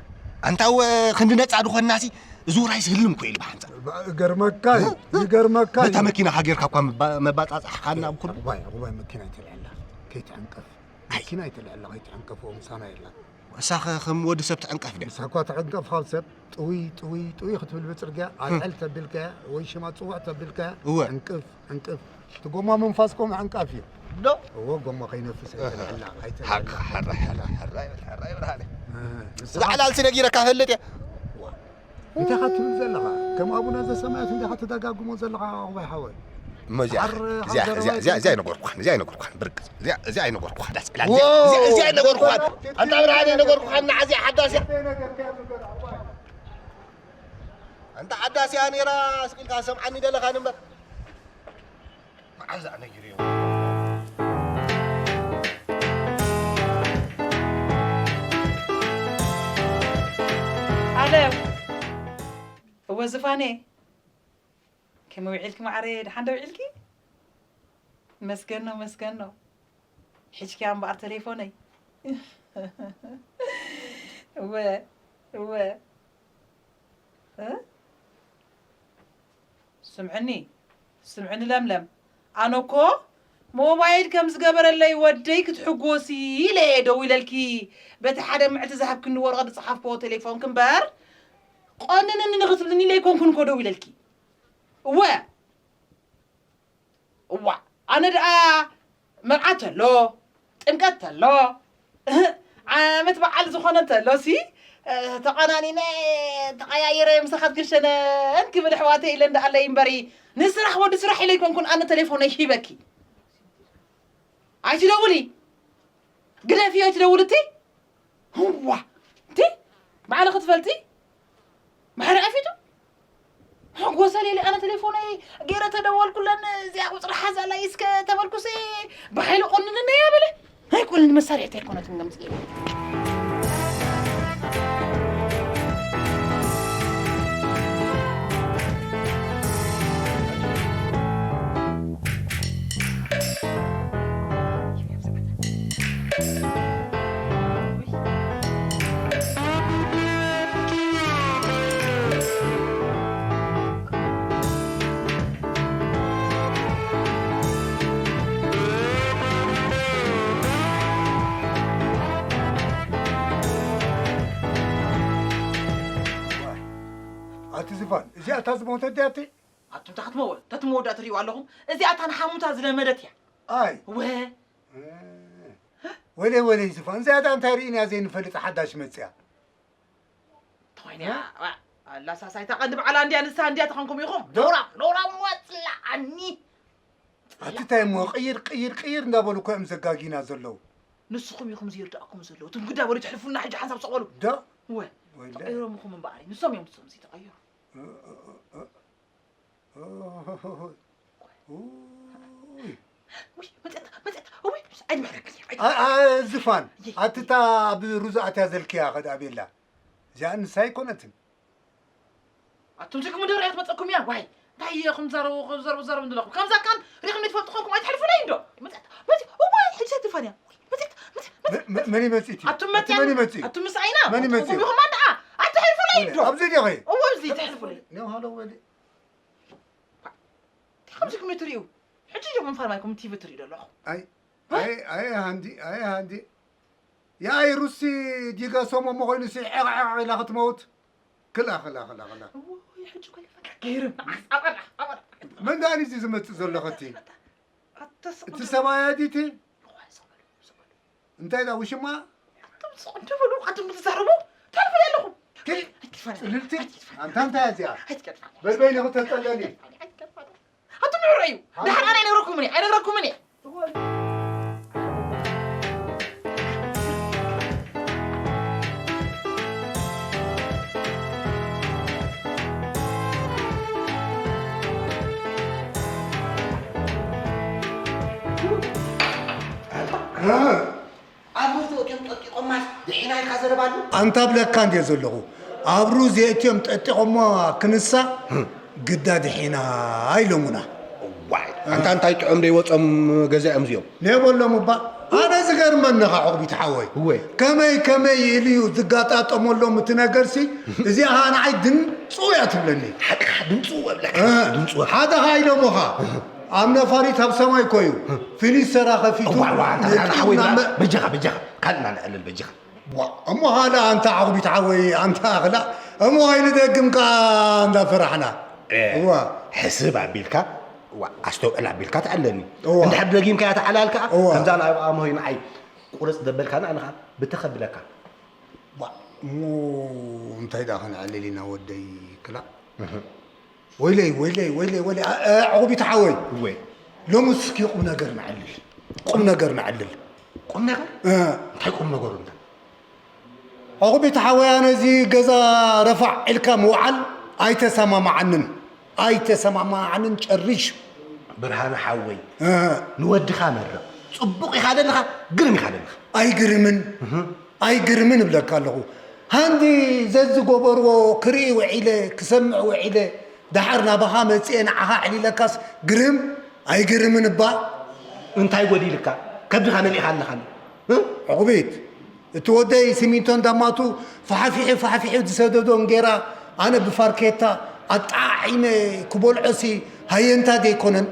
ኣንታ ወ-፣ ክንዲ ነጻ ዝኾንና ሲ እዚ ውራይ ዝህልም እኮ ኢሉ ብሓንሳብ። ባ-፣ ይገርመካ እዩ፣ እ? ይገርመካ እዩ። በታ መኪናኻ ጌርካ እኳ መባ-፣ መባጻጻሕካና ኣብ ኩሉ። ዕቑባይ፣ ዕቑባይ መኪና ኣይተልዕላ፣ ከይትዕንቀፍ። ኣይ። መኪና ኣይተልዕላ፣ ከይትዕንቀፍ፣ ምሳና የላ። እሳ ኸ ከም ወዲ ሰብ ትዕንቀፍ ድያ? ንሳ እኳ ትዕንቀፍ ካብ ሰብ፣ ጥውይ፣ ጥውይ፣ ጥውይ ክትብል ብጽርግያ፣ ኣልዕል ተቢልካያ፣ ወይ ሽማ ጽውዕ ተቢልካያ፣ እወ። ዕንቅፍ፣ ዕንቅፍ። እቲ ጎማ ምንፋስ ኮም ዕንቃፍ እዩ። ዶ? እወ፣ ጎማ ከይነፍስ ኣይተልዕላ፣ ኣይተልዕላ። ሓቅ፣ ሓራይ፣ ሓራይ፣ ሓራይ፣ ሓራይ፣ ብርሃነ። እ፣ ንስኻ እዛ ዕላል ስለ ጊረካ ፈልጥ እየ። እንታይ ኢኻ ትብል ዘለኻ? ከም ኣቡነ ዘሰማያት እንታይ ኢኻ ትደጋግሞ ዘለኻ፣ ዕቑባይ ሓወይ? እሞ እዚኣ፣ ሓር-፣ እዚኣ፣ ሓር እዚኣ፣ እዚኣ፣ እዚኣ ዘረባ ኣይነገርኩኻን፣ እዚኣ ኣይነገርኩኻን፣ ብርቅ፣ እዚኣ፣ እዚኣ ኣይነገርኩኻን፣ ዳስ ዕላል፣ እዚኣ፣ ዎ! እዚኣ፣ እዚኣ ኣይነገርኩኻን። ኣንታ ብርሃነ ኣይነገርኩኻን፣ ንዓ እዚኣ ሓዳስ እያ። ኣንታ ሓዳስ እያ ነይራ፣ ስቕ ኢልካ ሰምዓኒ ደለኻን እምበር። መዓዝ ኣነጊረዮ? ኣለ። እወ ዝፋኔ፣ ከመይ ውዒልኪ መዓረየ? ደሓን ዶ ውዒልኪ? መስገን ነው፣ መስገን ነው። ሒዝኪያ እምበኣር ተሌፎነይ። እወ፣ እወ። እ? ስምዕኒ፣ ስምዕኒ ለምለም፣ ኣነ እኮ ሞባይል ከም ዝገበረለይ ወደይ ክትሕጎሲ ኢለ እየ ደዊለልኪ። በቲ ሓደ ምዕቲ ዝሃብክኒ ወረቐት ዝጸሓፍክዎ ቴሌፎንኪ እምበር፣ ቆንንኒ ንኽትብልኒ ኢለ ኣይኮንኩን እኮ ደዊለልኪ። እወ፣ እዋእ፣ ኣነ ደኣ መርዓ ተሎ፣ ጥምቀት ተሎ፣ ዓመት በዓል ዝኾነ እንተሎሲ፣ እ፣ ተቐናኒነ፣ ተቐያይረ ምሳኻ ትክሸነን ክብል ኣሕዋተይ ኢለ እንዳኣለይ እምበሪ፣ ንስራሕ ወዲ ስራሕ ኢለ ኣይኮንኩን ኣነ ተሌፎነይ ሂበኪ። ኣይትደውሊ፣ ግደፊ፣ ኣይትደውሊ እቲ። እዋ፣ እቲ ባዕልኺ ትፈልጢ። ማሕረ ኣፊቱ። ሓጎሰ ሌሊ ኣነ ቴሌፎነይ ገይረ ተደወልኩለን፣ እዚኣ ቁጽሪ ሓዛለይ እስከ ተበልኩሲ፣ ብሓይሊ ቆንንነያ በለ። ኣይኮነን፣ መሳርሕቲ ኣይኮነትን ገምጽ። ኣቲ ዝፋን፣ እዚኣ እታ ዝሞተት ድያ እቲ? ኣቱም እንታይ ክትመወ-፣ እንታይ ትመወዳእ ትርእዩ ኣለኹም? እዚኣ እታ ንሓሙታ ዝለመደት እያ። ኣይ። ወ። ወለይ፣ ወለይ ዝፋን፣ እዚኣ እንታይ ርኢና ዘይንፈልጥ ሓዳሽ መጽያ። ተኾይና፣ እ? ዋ፣ ኣላ ሳሳይታ ቀንዲ በዓላ እንድያ፣ ንሳ እንድያ ተኾንኩም ኢኹም። ዶ? ነውራም፣ ነውራም ወጽላኣኒ። ኣቲ እንታይ እሞ ቅይር፣ ቅይር፣ ቅይር እንዳበሉ እኮ እዮም ዘጋጊና ዘለዉ። ንስኹም ኢኹም ዝይርድኣኩም ዘለዉ። እቶም ግዳ በሉ ትሕልፉና ሕጂ ሓንሳብ ስቕ በሉ። ዶ? ወ፣ ወይለ። ተቐይሮም ኢኹም እምበኣር፣ ንሶም እዮም ንሶም ዘይተቐየሩ። እ፣ እ፣ እ፣ እ። ኡይ። ውይ፣ መጸት፣ መጸት፣ ውይ፣ ኣይድመረክኒ፣ ኣይድመረክኒ። ኣ-፣ ኣ-፣ ዝፋን፣ ይይ። ኣቲ እታ ኣብ ሩዝ ኣትያ ዘልክያ ኸድኣ ቤላ። እዚኣ ንሳ ኣይኮነትን። ኣቱም ትግሙ ዶ ርኣያ ትመጸኩም እያ? ዋይ፣ እንታይ ኢኹም ትዛረቡ፣ ትዛረቡ፣ ትዛረቡ ዘለኹም? ከምዛ ካን ሪኹም ትፈልጡ ኮንኩም ኣይትሕልፉለይ እንዶ። መጸት፣ መጸት፣ እዋይ፣ ሕጂ ትፋን እያ። መጸት፣ መጸት፣ መጸት። መ-፣ መ-፣ መን ይመጽእ እቲ? ኣቱም እቲ መጽያ፣ መን ይመጽእ? ኣቱም ምሳይና፣ መን ይመጽእ? ኣቱም ኢኹም ኣንድኣ። ኣይትሕልፉለይ እንዶ። ኣብዚ ዲኺ? እዎ፣ ኣብዚ ትሕልፉለይ። ኔው ሃሎ በሊ። ከምዚ ክምትርእዩ ሕጂ ጀምሮ ፋርማይኩም ቲቪ ትርኢ ዘለኹ። ኣይ ኣይ ኣይ ሃንዲ ኣይ ሃንዲ ያይ ሩሲ ዲጋ ሰሞ መኾይኑ ሲ ዒቕ ዒቕ ኢላ ክትመውት። ክላ ክላ ክላ ክላ። ወይ ሕጂ ኮለ ፈካ ገይሩ ኣበራ ኣበራ መን ዳኒ እዚ ዝመጽእ ዘሎ ኸቲ? ኣተስ እቲ ሰብኣያ ዲቲ? እንታይ ዳ ውሽማ? ትምጽቕ እንተበሉ ኣቱም ትዛረቡ ታልፈ ኣለኹም። ጽልልቲ ኣንታ እንታይ እዚኣ? ኣይትገድፋ በልበይኒ ክተጸለኒ። ኣይትገድፋ ኣቱም ንዕሮ እዩ። ድሓር ኣነ ኣይነግረኩምን እየ ኣይነግረኩምን እየ። ኣብ ሩዝ እትዮም ጠጢቆማስ ድሒና ኢልካ ዘረባሉ? ኣንታ ብለካ እንድየ ዘለኹ ኣብ ሩዝ የእትዮም ጠጢቆማ ክንሳ ግዳ ድሒና ኢሎሙና። ዋይ ኣንታ እንታይ ጥዑም ደይወፆም ገዛ እዮም እዚኦም። ነየበሎም እባ ኣነ ዝገርመኒ ኸዓ ዑቕቢት ሓወይ እወ። ከመይ ከመይ ኢሉ እዩ ዝጋጣጠመሎም እቲ ነገርሲ እዚኣ ኸዓ ንዓይ ድንፅው እያ ትብለኒ። ሓቅኻ ድምፁ ወብለካ እ፣ ድምፁ ወብለካ ሓደ ኸዓ ኢሎምኻ ኣብ ነፋሪት ኣብ ሰማይ ኮዩ ፊኒሰራ ከፊቱ እዋ እዋ ኣንታ ብርሃነ ሓወይ በጃኻ በጃኻ ካልእና ነዕልል በጃኻ ዋ፣ እሞ ኻልእ ኣንታ ዓቑቢት ሓወይ ኣንታ ኣኽላ እሞ ኣይንደግም ከኣ እንዳፈራሕና እ፣ እዋ ሕስብ ኣቢልካ ዋ ኣስተውዕል ኣቢልካ ትዕለኒ እዋ። እንድሕር ደጊምካያ ተዓላል ከኣ እዋ። ከምዛ ናይ ኣብኣ ሞሆይ ንዓይ ቁርፅ ደበልካና ኣነ ከኣ ብተኸብለካ ዋ፣ እሞ እንታይ ደኣ ኽንዕልል ኢና ወደይ ክላ ወይለይ ወይለይ ወይለይ ወይለይ ዓ- ዓ- ዕቑቢት ሓወይ እወ ሎሚ እስኪ ቁም ነገር ንዕልል ቁም ነገር ንዕልል ቁም ነገር እ፣ እንታይ ቁም ነገሩ እንታይ ዕቑቢት ሓወይ ኣነ እዚ ገዛ ረፋዕ ኢልካ ምውዓል ኣይተሰማማዓንን ኣይተሰማማዓንን ጨሪሽ ብርሃነ ሓወይ እ፣ ንወድኻ መርቕ ጽቡቕ ኢኻ ደለኻ ግርም ኢኻ ደለኻ ኣይግርምን ኣይግርምን እብለካ ኣለኹ። ሃንዲ ዘዝገበርዎ ክርኢ ውዒለ ክሰምዕ ውዒለ ደሓር ናባኻ መጺኤ ንዓኻ ኣዕሊለካስ ግርም ኣይግርምን እባ። እንታይ ጎዲልካ ከብድኻ መሊእኻ ኣለኻ እ? ዕቑቢት እቲ ወደይ ሲሚንቶ እንዳማቱ ፋሕፊሑ ፋሕፊሑ ዝሰደዶ እንጌራ ኣነ ብፋርኬታ ኣጣዓዒመ ክበልዖሲ ሃየንታ ደይኮነን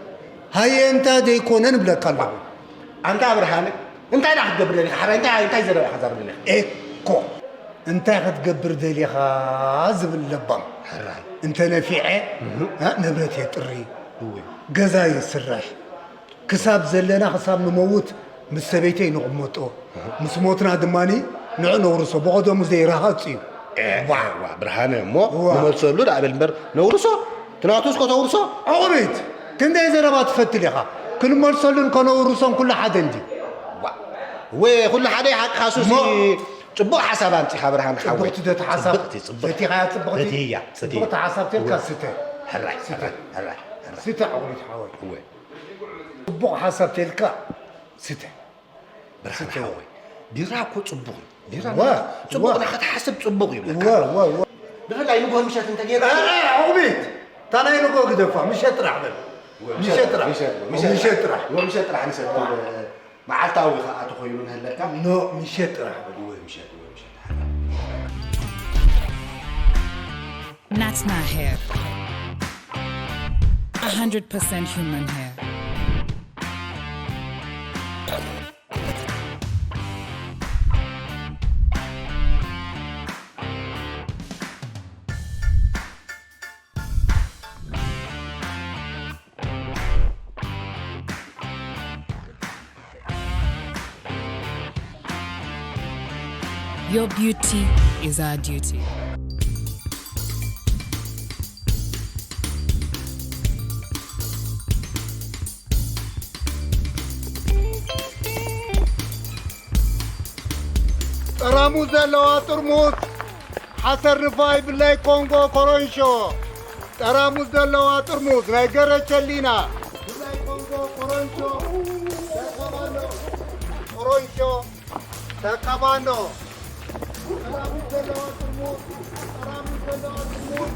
ሃየንታ ደይኮነን እብለካ ኣለኹ። ኣንታ ኣብርሃም እንታይ ደኣ ክትገብር ደሊኻ ሓራይ እንታይ እንታይ ዘረባ ኢኻ ዛርብ ደሊኻ ኤኮ እንታይ ክትገብር ደሊኻ ዝብል ለባም ሕራይ እንተ ነፊዐ እ፣ ንብረት የጥሪ እወ ገዛ የስርሕ ክሳብ ዘለና ክሳብ ንመውት ምስ ሰበይተይ ንቕመጦ ምስ ሞትና ድማ ንዑ ነውርሶ ብቐደሙ ዘይረሃጽ እዩ ዋ ብርሃነ እሞ ንመልሰሉ ደኣ በል እምበር ነውርሶ ትናቱ እስኮ ተውርሶ ዕቑቢት ክንደይ ዘረባ ትፈትል ኢኻ ክንመልሰሉን ከነውርሶን ኩሉ ሓደ እንዲ ዋ ወይ ኩሉ ሓደ ሓቅኻ ሱሲ ጽቡቕ ሓሳብ ኣምጺኻ ብርሃን ሓወይ ጽቡቕቲ ዶ ተሓሳብ ጽብቕቲ ጽብቕቲ ፈቲኻያ ጽቡቕቲ ፈቲያ ጽቡቕቲ ሓሳብ ተልካ ስተ ሕራይ ስተ ሕራይ ሕራይ ስተ ዕቑቢት ሓወይ ወይ ጽቡቕ ሓሳብ ተልካ ስተ ብርሃን ሓወይ ቢራ እኮ ጽቡቕ እዩ ቢራ ዋ፣ ጽቡቕ ዋ። ንኽትሓስብ ጽቡቕ እዩ ብለካ ዋ፣ ዋ፣ ዋ። ብፍላይ ንግሆ ምሸት እንተጌርካ ዕቑቢት እታ ናይ ንግሆ ግደፋ ምሸት ጥራሕ በል ምሸት ጥራሕ ምሸት ጥራሕ ምሸት ጥራሕ ንሰብ መዓልታዊ ከዓ ተኾይኑ ንህለካ ኖ ምሸት ጥራሕ በል ወይ ምሸት ወይ ምሸት Natna hair. one hundred percent human hair. Your beauty is our duty. ጠራሙዝ ዘለዋ ጥርሙዝ ሓሰር ንፋይ ብላይ ኮንጎ ኮረንሾ ጠራሙዝ ዘለዋ ጥርሙዝ ናይ ገረቸሊና ብላይ ኮንጎ ኮረንሾ ተቀባሎ ኮረንሾ ተቀባሎ ጠራሙዝ ዘለዋ ጥርሙዝ ጠራሙዝ ዘለዋ ጥርሙዝ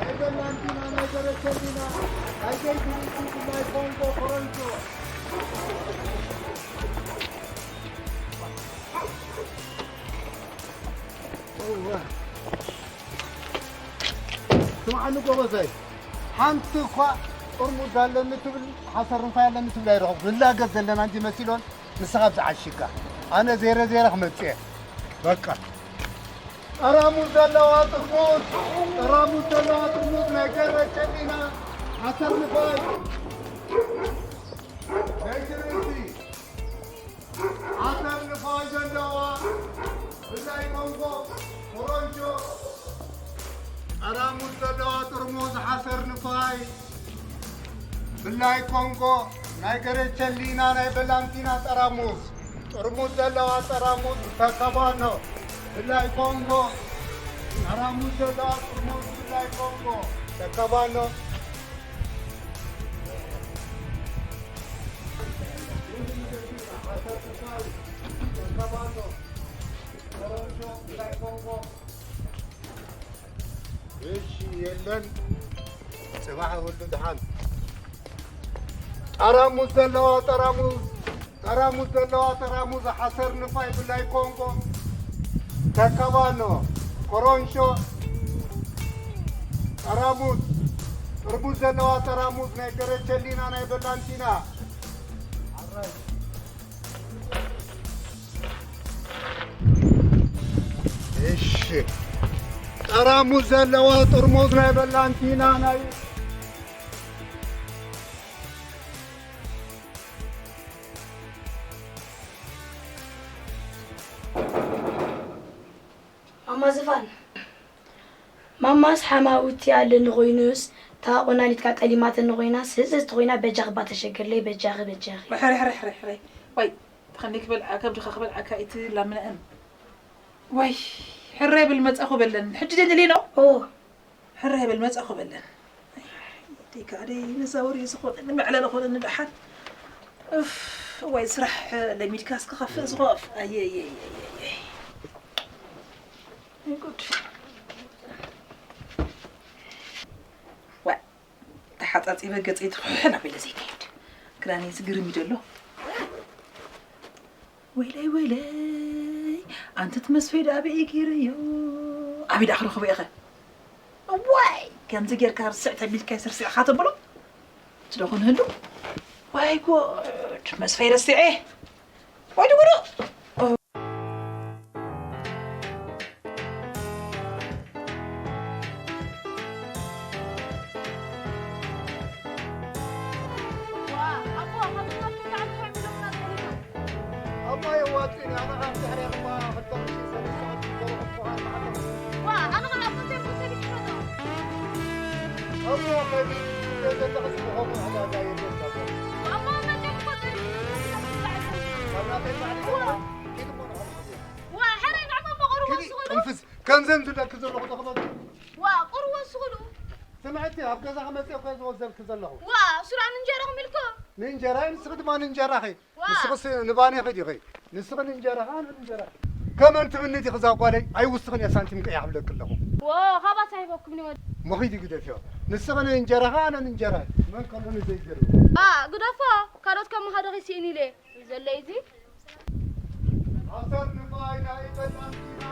ናይ ገላንቲና ናይ ገረቸሊና ናይ ዘይግሪቲ ብላይ ኮንጎ ኮረንሾ ስምዓኒ ጎበዘይ፣ ሓንቲ እኳ ጥርሙዝ ኣለኒ ትብል፣ ሓሰር ንፋይ ኣለኒ ትብል ኣይረኸብኩ። ንላገጽ ዘለና እንጂ መሲሎን፣ ንስኻ ኣብዚ ዓሺካ። ኣነ ዜረ ዜረ ክመጽእ እየ። በቃ። ጠራሙዝ ዘለዋ ጥርሙዝ፣ ጠራሙዝ ዘለዋ ጥርሙዝ ናይ ገረቸሊና ሓሰር ንፋይ። ናይ ትርእሲ። ሓሰር ንፋይ ዘለዋ ብላይ ኮንጎ፣ ኮሮንጆ፣ ጠራሙዝ ዘለዋ ጥርሙዝ ሓሰር ንፋይ ብላይ ኮንጎ፣ ናይ ገረቸሊና ናይ በላንቲና ጠራሙዝ፣ ጥርሙዝ ዘለዋ ጠራሙዝ ተከባኖ ብላይ ኮንጎ፣ ጠራሙዝ ዘለዋ ጥርሙዝ ብላይ ኮንጎ ተከባኖ። እሺ፣ የለን። ጽባሕ ወልዱ ደሓን። ጠራሙዝ ዘለዋ ጠራሙዝ፣ ጠራሙዝ ዘለዋ ጠራሙዝ ሓሰር ንፋይ ብላይ ኮንጎ፣ ተከባኖ፣ ኮሮንሾ፣ ጠራሙዝ፣ ጥርሙዝ ዘለዋ ጠራሙዝ ናይ ገረቸሊና ናይ በላንቲና። እሺ፣ ጠራሙዝ ዘለዋ ጥርሙዝ ናይ በላንቲና ናይ ማማ ዝፋን፣ ማማስ ሓማውቲ ኣለኒ ኮይኑስ፣ እታ ቆናሊትካ ጠሊማትኒ ኮይናስ፣ ህጽጽቲ ኮይና፣ በጃኺ እባ ተሸገርለይ፣ በጃኺ፣ በጃኺ። ሕራይ፣ ሕራይ፣ ሕራይ፣ ሕራይ። ዋይ፣ ተኸንደይ ክበልዓ፣ ከብድኻ ክበልዓካ ኣይትላምነአን። ዋይ፣ ሕራይ በል መጻኹ በለን። ሕጂ ደንደሊኖ? ኦ። ሕራይ በል መጻኹ በለን። ደይ ከኣ ደይ ነዛ ወሬ ዝኾነ ንመዕለሊ ኾነ ንደሓን። እፍ፣ ዋይ ስራሕ ለሚድካስ ክኸፍእ ዝኸፍ። ኣየየየየየ። ጉድ። ዋይ፣ ተሓጻጺበ ገጸይ ትኹሕን ኣቢለ ዘይከይድ። ክዳነይስ ግርም እዩ ዘሎ። ወይለይ ወይለይ፣ ኣንቲ እቲ መስፈይ ደኣ ኣበይ ገይረዮ? ኣበይ ደኣ ክረኽቦ ኢኸ? እዋይ፣ ከምዚ ጌርካ ርስዕ ተቢልካስ ርስዕኻ ተብሎ? እቲ ዶ ክንህሉ? ዋይ ጉድ፣ መስፈይ ረሲዐ። ወይ ድጉዱ። እንፍስ ከምዘን ዝብለኪ ዘለኹ ተኽበል። ዋ፣ ቁርወ ስኽሉ። ስምዕቲ፣ ኣብ ገዛ ክመጽእ እኮ ዝወዘልኪ ዘለኹ። ዋ፣ ሱራን እንጀራኹም ኢልኮ። ንእንጀራ፣ ንስኺ ድማ ንእንጀራኺ። ዋ። ንስኽስ ንባኒ ኺድ ኢኺ። ንስኺ ንእንጀራኻ፣ ኣነ ንእንጀራ። ከመን ትብኒ ዲኺ እዛ ጓለይ? ኣይውስኽን እየ፣ ሳንቲም ቀይሕ እብለኪ ኣለኹ። ዎ፣ ካባስ ኣይበኩም ንወድ። መኺድ ግደፍዮ። ንስኺ ንእንጀራኻ፣ ኣነ ንእንጀራ። መን ከሎ ንዘይገርም። ዋ፣ ግደፎ፣ ካልኦት ከማኻ ዶ ኺስኢን ኢለ። እዩ ዘሎ እዚ። ዓሰር ንፋይ ናይ በላንቲና።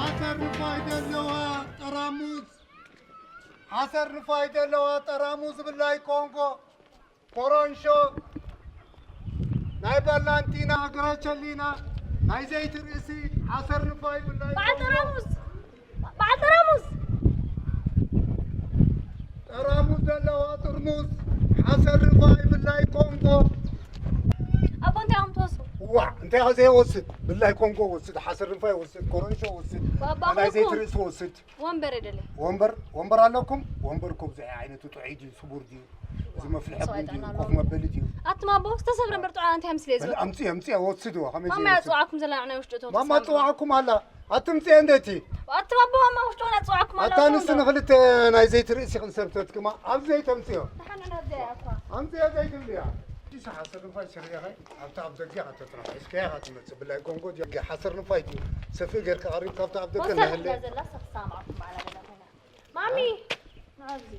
ዓሰር ንፋይ ዘለዋ ጠራሙዝ፣ ዓሰር ንፋይ ዘለዋ ጠራሙዝ ብላይ ኮንጎ። ኮሮንሾ፣ ናይ ባላንቲና፣ ግረቸሊና፣ ናይ ዘይቲ ርእሲ፣ ዓሰር ንፋይ ብላይ በዓል ኮንጎ። ጠራሙዝ! በዓል ጠራሙዝ! ጠራሙዝ ዘለዋ ጥርሙዝ፣ ዓሰር ንፋይ ብላይ ኮንጎ። ኣቦ እንታይ ኢኹም ትወስዱ? ዋዕ፣ እንታይ ኢኻ ዘይወስድ? ብላይ ኮንጎ ወስድ፣ ዓሰር ንፋይ ወስድ፣ ኮሮንሾ ወስድ፣ ባባ ናይ ዘይቲ ኹልኩም። ርእሲ ወስድ። ወንበር የደለይ። ወንበር፣ ወንበር ኣለኩም? ወንበር እኮ ብዙሕ ዓይነት ጥዑይ ድዩ፣ ስቡር ድዩ? እዚ መፍልሐ ሰብኣይ ቡን ድዩ? ጥዕና ኮፍ ኣለዎ። መበሊ ድዩ? ኣቱም ኣቦ፣ ዝተሰብረ እምበር ጥዑይ እንታይ ምስለ እዩ በል፣ ዝወጽእ? ኣምጽእ፣ ኣምጽእ፣ ወስድዎ፣ ከመይ ማማ ዘይወስድ? ያጽዋዕኩም ዘላ ንዓና ውሽጢ እቶ ማማ ትሰማዕ። ኣጽዋዕኩም ኣላ። ኣትምጽእ እንዴቲ? ኣቱም ኣቦ፣ ማማ ውሽጢ ሆና ያጽዋዕኩም ኣላ፣ ኣታ ንስ ንኽልተ ናይ ዘይቲ ርእሲ ክንሰብተት ክማ፣ ኣብ ዘይት ኣምጽዮ። ንሓና ናብ ዘይ ኣኳ። ኣምጽዮ ዘይትብልያ። እቲ ሰሓ ሰብንኳ ይስርያ ኸይ፣ ኣብታ ኣብ ደገ ኢኻ ተጥራሕ። እስከ ኢኻ ትመጽእ። ብላይ ኮንጎ ድዩ? ሓሰር ንፋይ ድዩ? ሰፍእ ጌርካ ቀሪብካ ኣብታ ኣብ ደገ ወሰን እናሃለ። እያ ዘላ፣ ሰኽሳ ማዕኩም በዓላ ገዛ ኮይና። ማሚ! ንኣብዚ።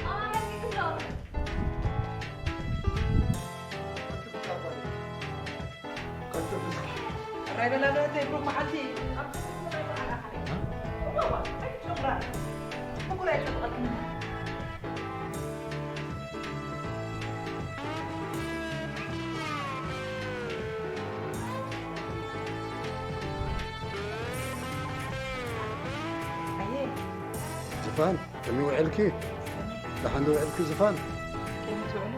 ኣማ፣ ሕዚ ክሎ። ራይ በላ ዶ ተይ ብሩክ መዓልቲ። ኣብ ትሕቲ ሰማይ በዓል ኣኻ። እዋ፣ ኣይትጨምራ። ምኩር ኣይጨምራ። ኣየ። ዝፋን፣ ከመይ ውዕልኪ? ደሓን ዶ ውዕልኪ ዝፋን? ከመይ ትውዕሉ?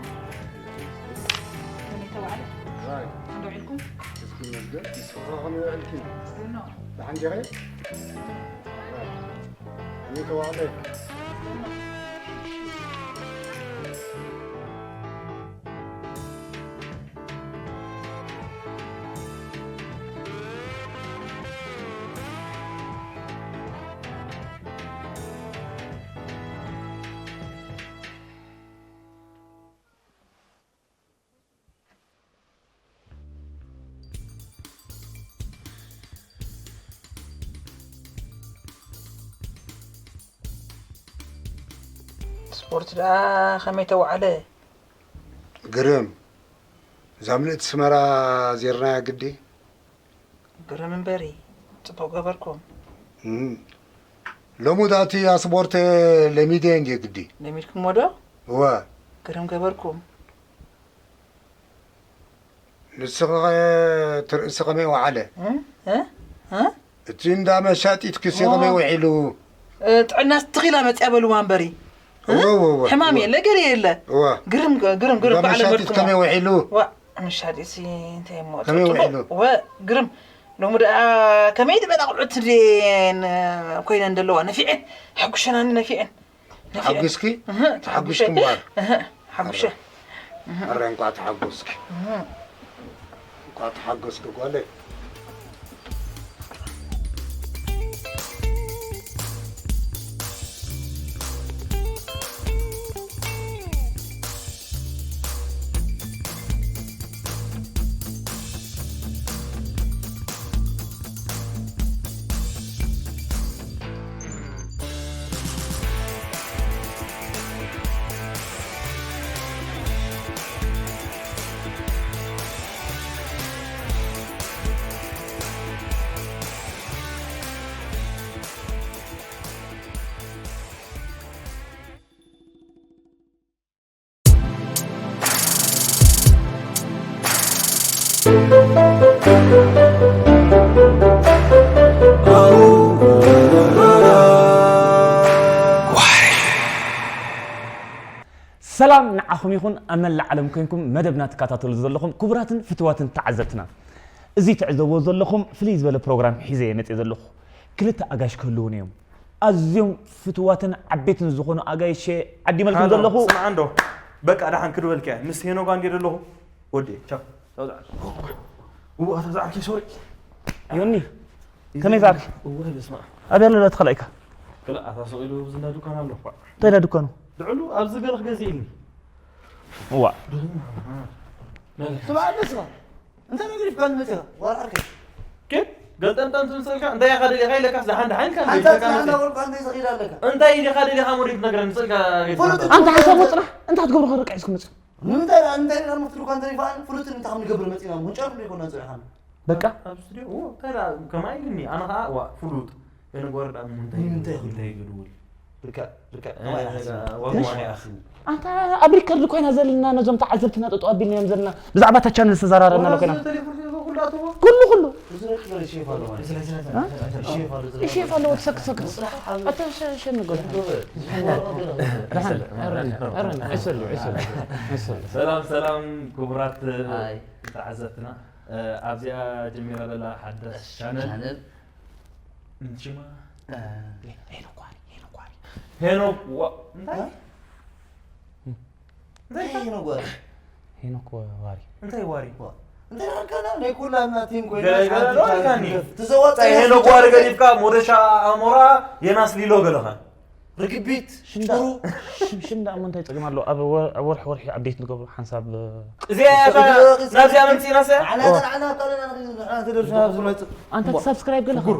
ከመይ ተባዕለ? ራይ። ደሓን ዶ ውዒልኩም? እስኪ መስገን፣ ንስኻ ከመይ ውዕልኪ? ደህና። ደሓን ዲኺ? ራይ። ከመይ ተባዕለ? ስፖርት ደኣ ከመይ ተዋዕለ? ግርም። እዛ ምልእቲ ስመራ ዜርናያ ግዲ። ግርም እምበሪ፣ ጽቡቕ ገበርኩም። እም። ሎሚ ደኣ እቲ ኣስፖርት ለሚደ እንድየ ግዲ። ለሚድኩሞ ዶ? እወ። ግርም ገበርኩም። ንስኺ ኸ ትርእሲ ከመይ ወዓለ? እ? እ? እ? እቲ እንዳ መሻጢት ክሲ ኦ። ከመይ ውዒሉ? እ፣ ጥዕና ስትኺላ መጽያ በልዋ እምበሪ። እ? እወ፣ እወ፣ እወ፣ ሕማም እወ። የለ፣ ገለ የለ። እወ። ግርም፣ ግርም፣ ግርም፣ እንዳ ባዕለ መሻጢት መርትሞ። ከመይ ውዒሉ? ዋ፣ መሻጢት ሲ እንታይ እሞ፣ ከመይ ጽቡቕ። ውዒሉ? ወ፣ ግርም። ሎሚ ደኣ ከመይ ዝበላ ኣቑሑት ድየን ኮይነን ዘለዋ? ነፊዐን፣ ሓጉሸናኒ ነፊዐን። ተሓጒስኪ? እህ፣ ተሓጒስኪ ተሓጒሰ። እምበኣር። እህ፣ ሓጒሸ። ኣረ፣ ኣረ፣ እንቋዕ ተሓጎስኪ። እህ። እንቋዕ ተሓጎስኪ ጓለይ። ሰላም ንዓኹም ይኹን፣ ኣብ መላእ ዓለም ኮይንኩም መደብና ትከታተሉ ዘለኹም ክቡራትን ፍትዋትን ተዓዘብትና። እዚ ትዕዘብዎ ዘለኹም ፍልይ ዝበለ ፕሮግራም ሒዘ እየ መፅየ ዘለኹ። ክልተ ኣጋይሽ ክህልዉኒ እዮም። ኣዝዮም ፍትዋትን ዓበይትን ዝኾኑ ኣጋይሽ እየ ዓዲመልኩም ሃሎ፣ ዘለኹ። ስምዓ እንዶ። በቃ ደሓን ክድበልካ እየ። ምስ ሄኖጋ እንድየ ዘለኹ። ወዲ፣ ቻው። ቻው ዝዓርከይ። እዋ፣ ቻው ዝዓርከይ፣ ሶሪ። ዮኒ፣ ከመይ ዝዓርከይ? እዋ፣ በስመ ኣብ። ኣበይ ኣሎ እቲ ካልኣይካ? ክልኣታ ስቕ ኢሉ ኣብዚ እንዳ ዱካን ኣሎ። እንታይ እንዳ ዱካኑ? ድዕሉ ኣብዚ ገለ ክገዝእ ኢልኒ። እዋ። ስምዓ፣ በስመ ኣብ። እንታይ ነገር ይፍካል መጽኻ? ዋላ ዓርከይ። ግን ገልጠምጠም ትብል ስልካ እንታይ ኢኻ ደሊኻ ኢለካስ ደሓን ደሓን ኢልካ ኣንታ ደሊኻ ጽናሕ መጽእ። እናበልኩ ኣንተ ይዘኺድ ኣለካ። እንታይ ኢኻ ደሊኻ ሙሪት ነገር ንስልካ ፍሉጥ ገይትካ? ኣንታ ሓንሳብ ወጽና፣ እንታይ ትገብሩ ኸ ርቃ ሒዝኩም መጽእ? ንምንታይ ደኣ፣ እንታይ ደኣ፣ ምፍትሉ እኳ እንተ ይፈኣል፣ ፍሉጥ እንታይ ከም ንገብር መጺና፣ ምንጨር ዶ ይኮና ጽኒሕና? በቃ። ኣብ ስቱዲዮ፣ ኦ፣ እንታይ ደኣ፣ ከማይ ኢልኒ፣ ኣነ ኸኣ፣ ዋ፣ ፍሉጥ። የነጓር ደኣ እንታይ ንምንታይ ይብል? እንታይ ይብል? እንታይ ይብል? ርካ-፣ ርካ-፣ እ፣ ከማይ ርካ-፣ ይሓስብ። ዋግዋን ይኣኽል። ኣንታ ኣብ ሪከርድ ኮይና ዘለና ነዞም ተዓዘብትና ጠጠው ኣቢልናዮም ዘለና ብዛዕባ እታ ቻነል ዝተዘራረብና ዋላ ኮይና። እዚ ቴሌፎን ቴሌፎን ኩሉ ኣትዎ? ኩሉ፣ ኩሉ። እዚ ሬክ በል ሼፍ ኣሎ ማለት እዩ። እ? ሼፍ ኣሎ፣ እዚ ሼፍ ኣለዎ፣ ትሰክት፣ ሰክት። ሙስላሕ ሓዙ። ኣታ ሸ-፣ ሸ ንጎል። ዶ በል። ራሕን፣ ኣረን፣ ኣረን፣ ዕሰሉ፣ ዕሰሉ፣ ዕሰሉ። ሰላም፣ ሰላም፣ ክቡራት ኣይ። ተዓዘብትና። እ፣ ኣብዚኣ ጀሚራ ዘላ ሓዳስ ቻነል። ቻነል። ሽማ? እ። ሄኖክ ዋሪ፣ ሄኖክ ዋሪ። ሄኖክ ዋ-፣ እንታይ? እ? እንታይ እንታይ ሄኖክ ዋሪ? ሄኖክ ዋሪ። እንታይ ዋሪ? ዋ-፣ እንታይ ኣርካና? ናይ ኩላና ቲም ኮይና ገለ ገለ ሓንቲ ዶ ቻነል ኣልካኒ? ትገፍ-፣ ትዘወፀ እንታይ ሄኖክ ዋሪ ገዲፍካ ሞደሻ ኣሞራ የናስ ሊሎ ገለኻ? ርግቢት፣ ሽም ዳ-፣ ጭሩ። ሽም፣ ሽም ደኣ እሞ እንታይ ጸገም ኣለዎ? ኣብ ወር-፣ ኣብ ወርሒ ወርሒ ኣፕዴት ንገብሮ ሓንሳብ፣ እ፣ እዚኣ እያ እታ ናብዚኣ መምጺእናስ እያ? ንሕና ኦ። ንሕና ንሕና ንሕና ተደርፍና ኣብ ዝመጽእ። ኣንታ እሞ። ሳብስክራይብ ገለኻ? ጉር።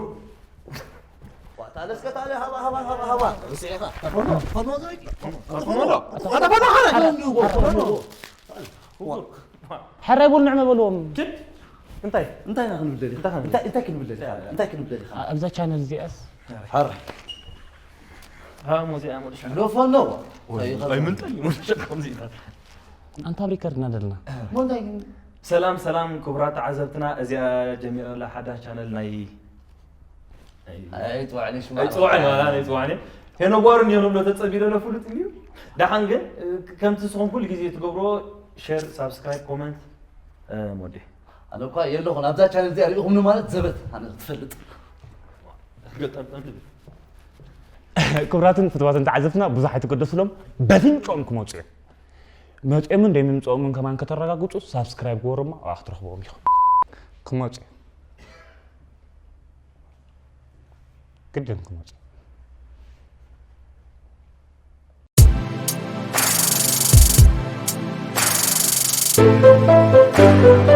ዋታ ለስከ ታለ ሃባ፣ ሃባ፣ ሃባ፣ ሃባ። ርሲዕኻ። ፈኖ፣ ፈኖ ዘይ-፣ ፈኖ ዶ? ኣታ ፈኖ፣ ፈኖ፣ ፈኖ። ፈኖ። ሕራይ በሉ ንዕመ በልዎም። ኪድ። እንታይ እንታይ ኢና ክንብል ደሊኻ እንታይ እንታይ ክንብል ደሊኻ እንታይ ክንብል ደሊኻ ኣብዛ ቻነል እዚኣስ ሓር ሃ ሙዚያ ሙሉሽ ሎፎ ኣለዎ ኣይምንጠል ሙሉሽ ከምዚ ኣንታ ኣብ ሪከርድ እናደልና ሞንታይ ሰላም ሰላም ክቡራት ተዓዘብትና እዚኣ ጀሚራ ኣላ ሓዳሽ ቻነል ናይ ኣይፅዋዕኒ ሽማ ኣይፅዋዕኒ ኣይፅዋዕኒ ሄኖ ጓሩ እንዲዮ ንብሎ ተፀቢዶ ለ ፍሉጥ እዩ ደሓን ግን ከምቲ ንስኹም ኩሉ ግዜ ትገብሮ ሸር ሳብስክራይብ ኮመንት ሞዴ ኣነ እኳ የለኹን ኣብዛ ቻነል እዚኣ ሪኢኹምኒ ማለት ዘበት ኣነ ክትፈልጥ ክቡራትን ፍትዋትን ተዓዘብትና ብዙሕ ኣይትገደሱሎም በፍንጮም ክመፁ እዮም መፂኦምን ደይምምፅኦምን ከማን ከተረጋግፁ ሳብስክራይብ ግበሮማ ኣብኣ ክትረኽብዎም ኢኹም ክመፁ እዮም ግድን ክመፁ እዮም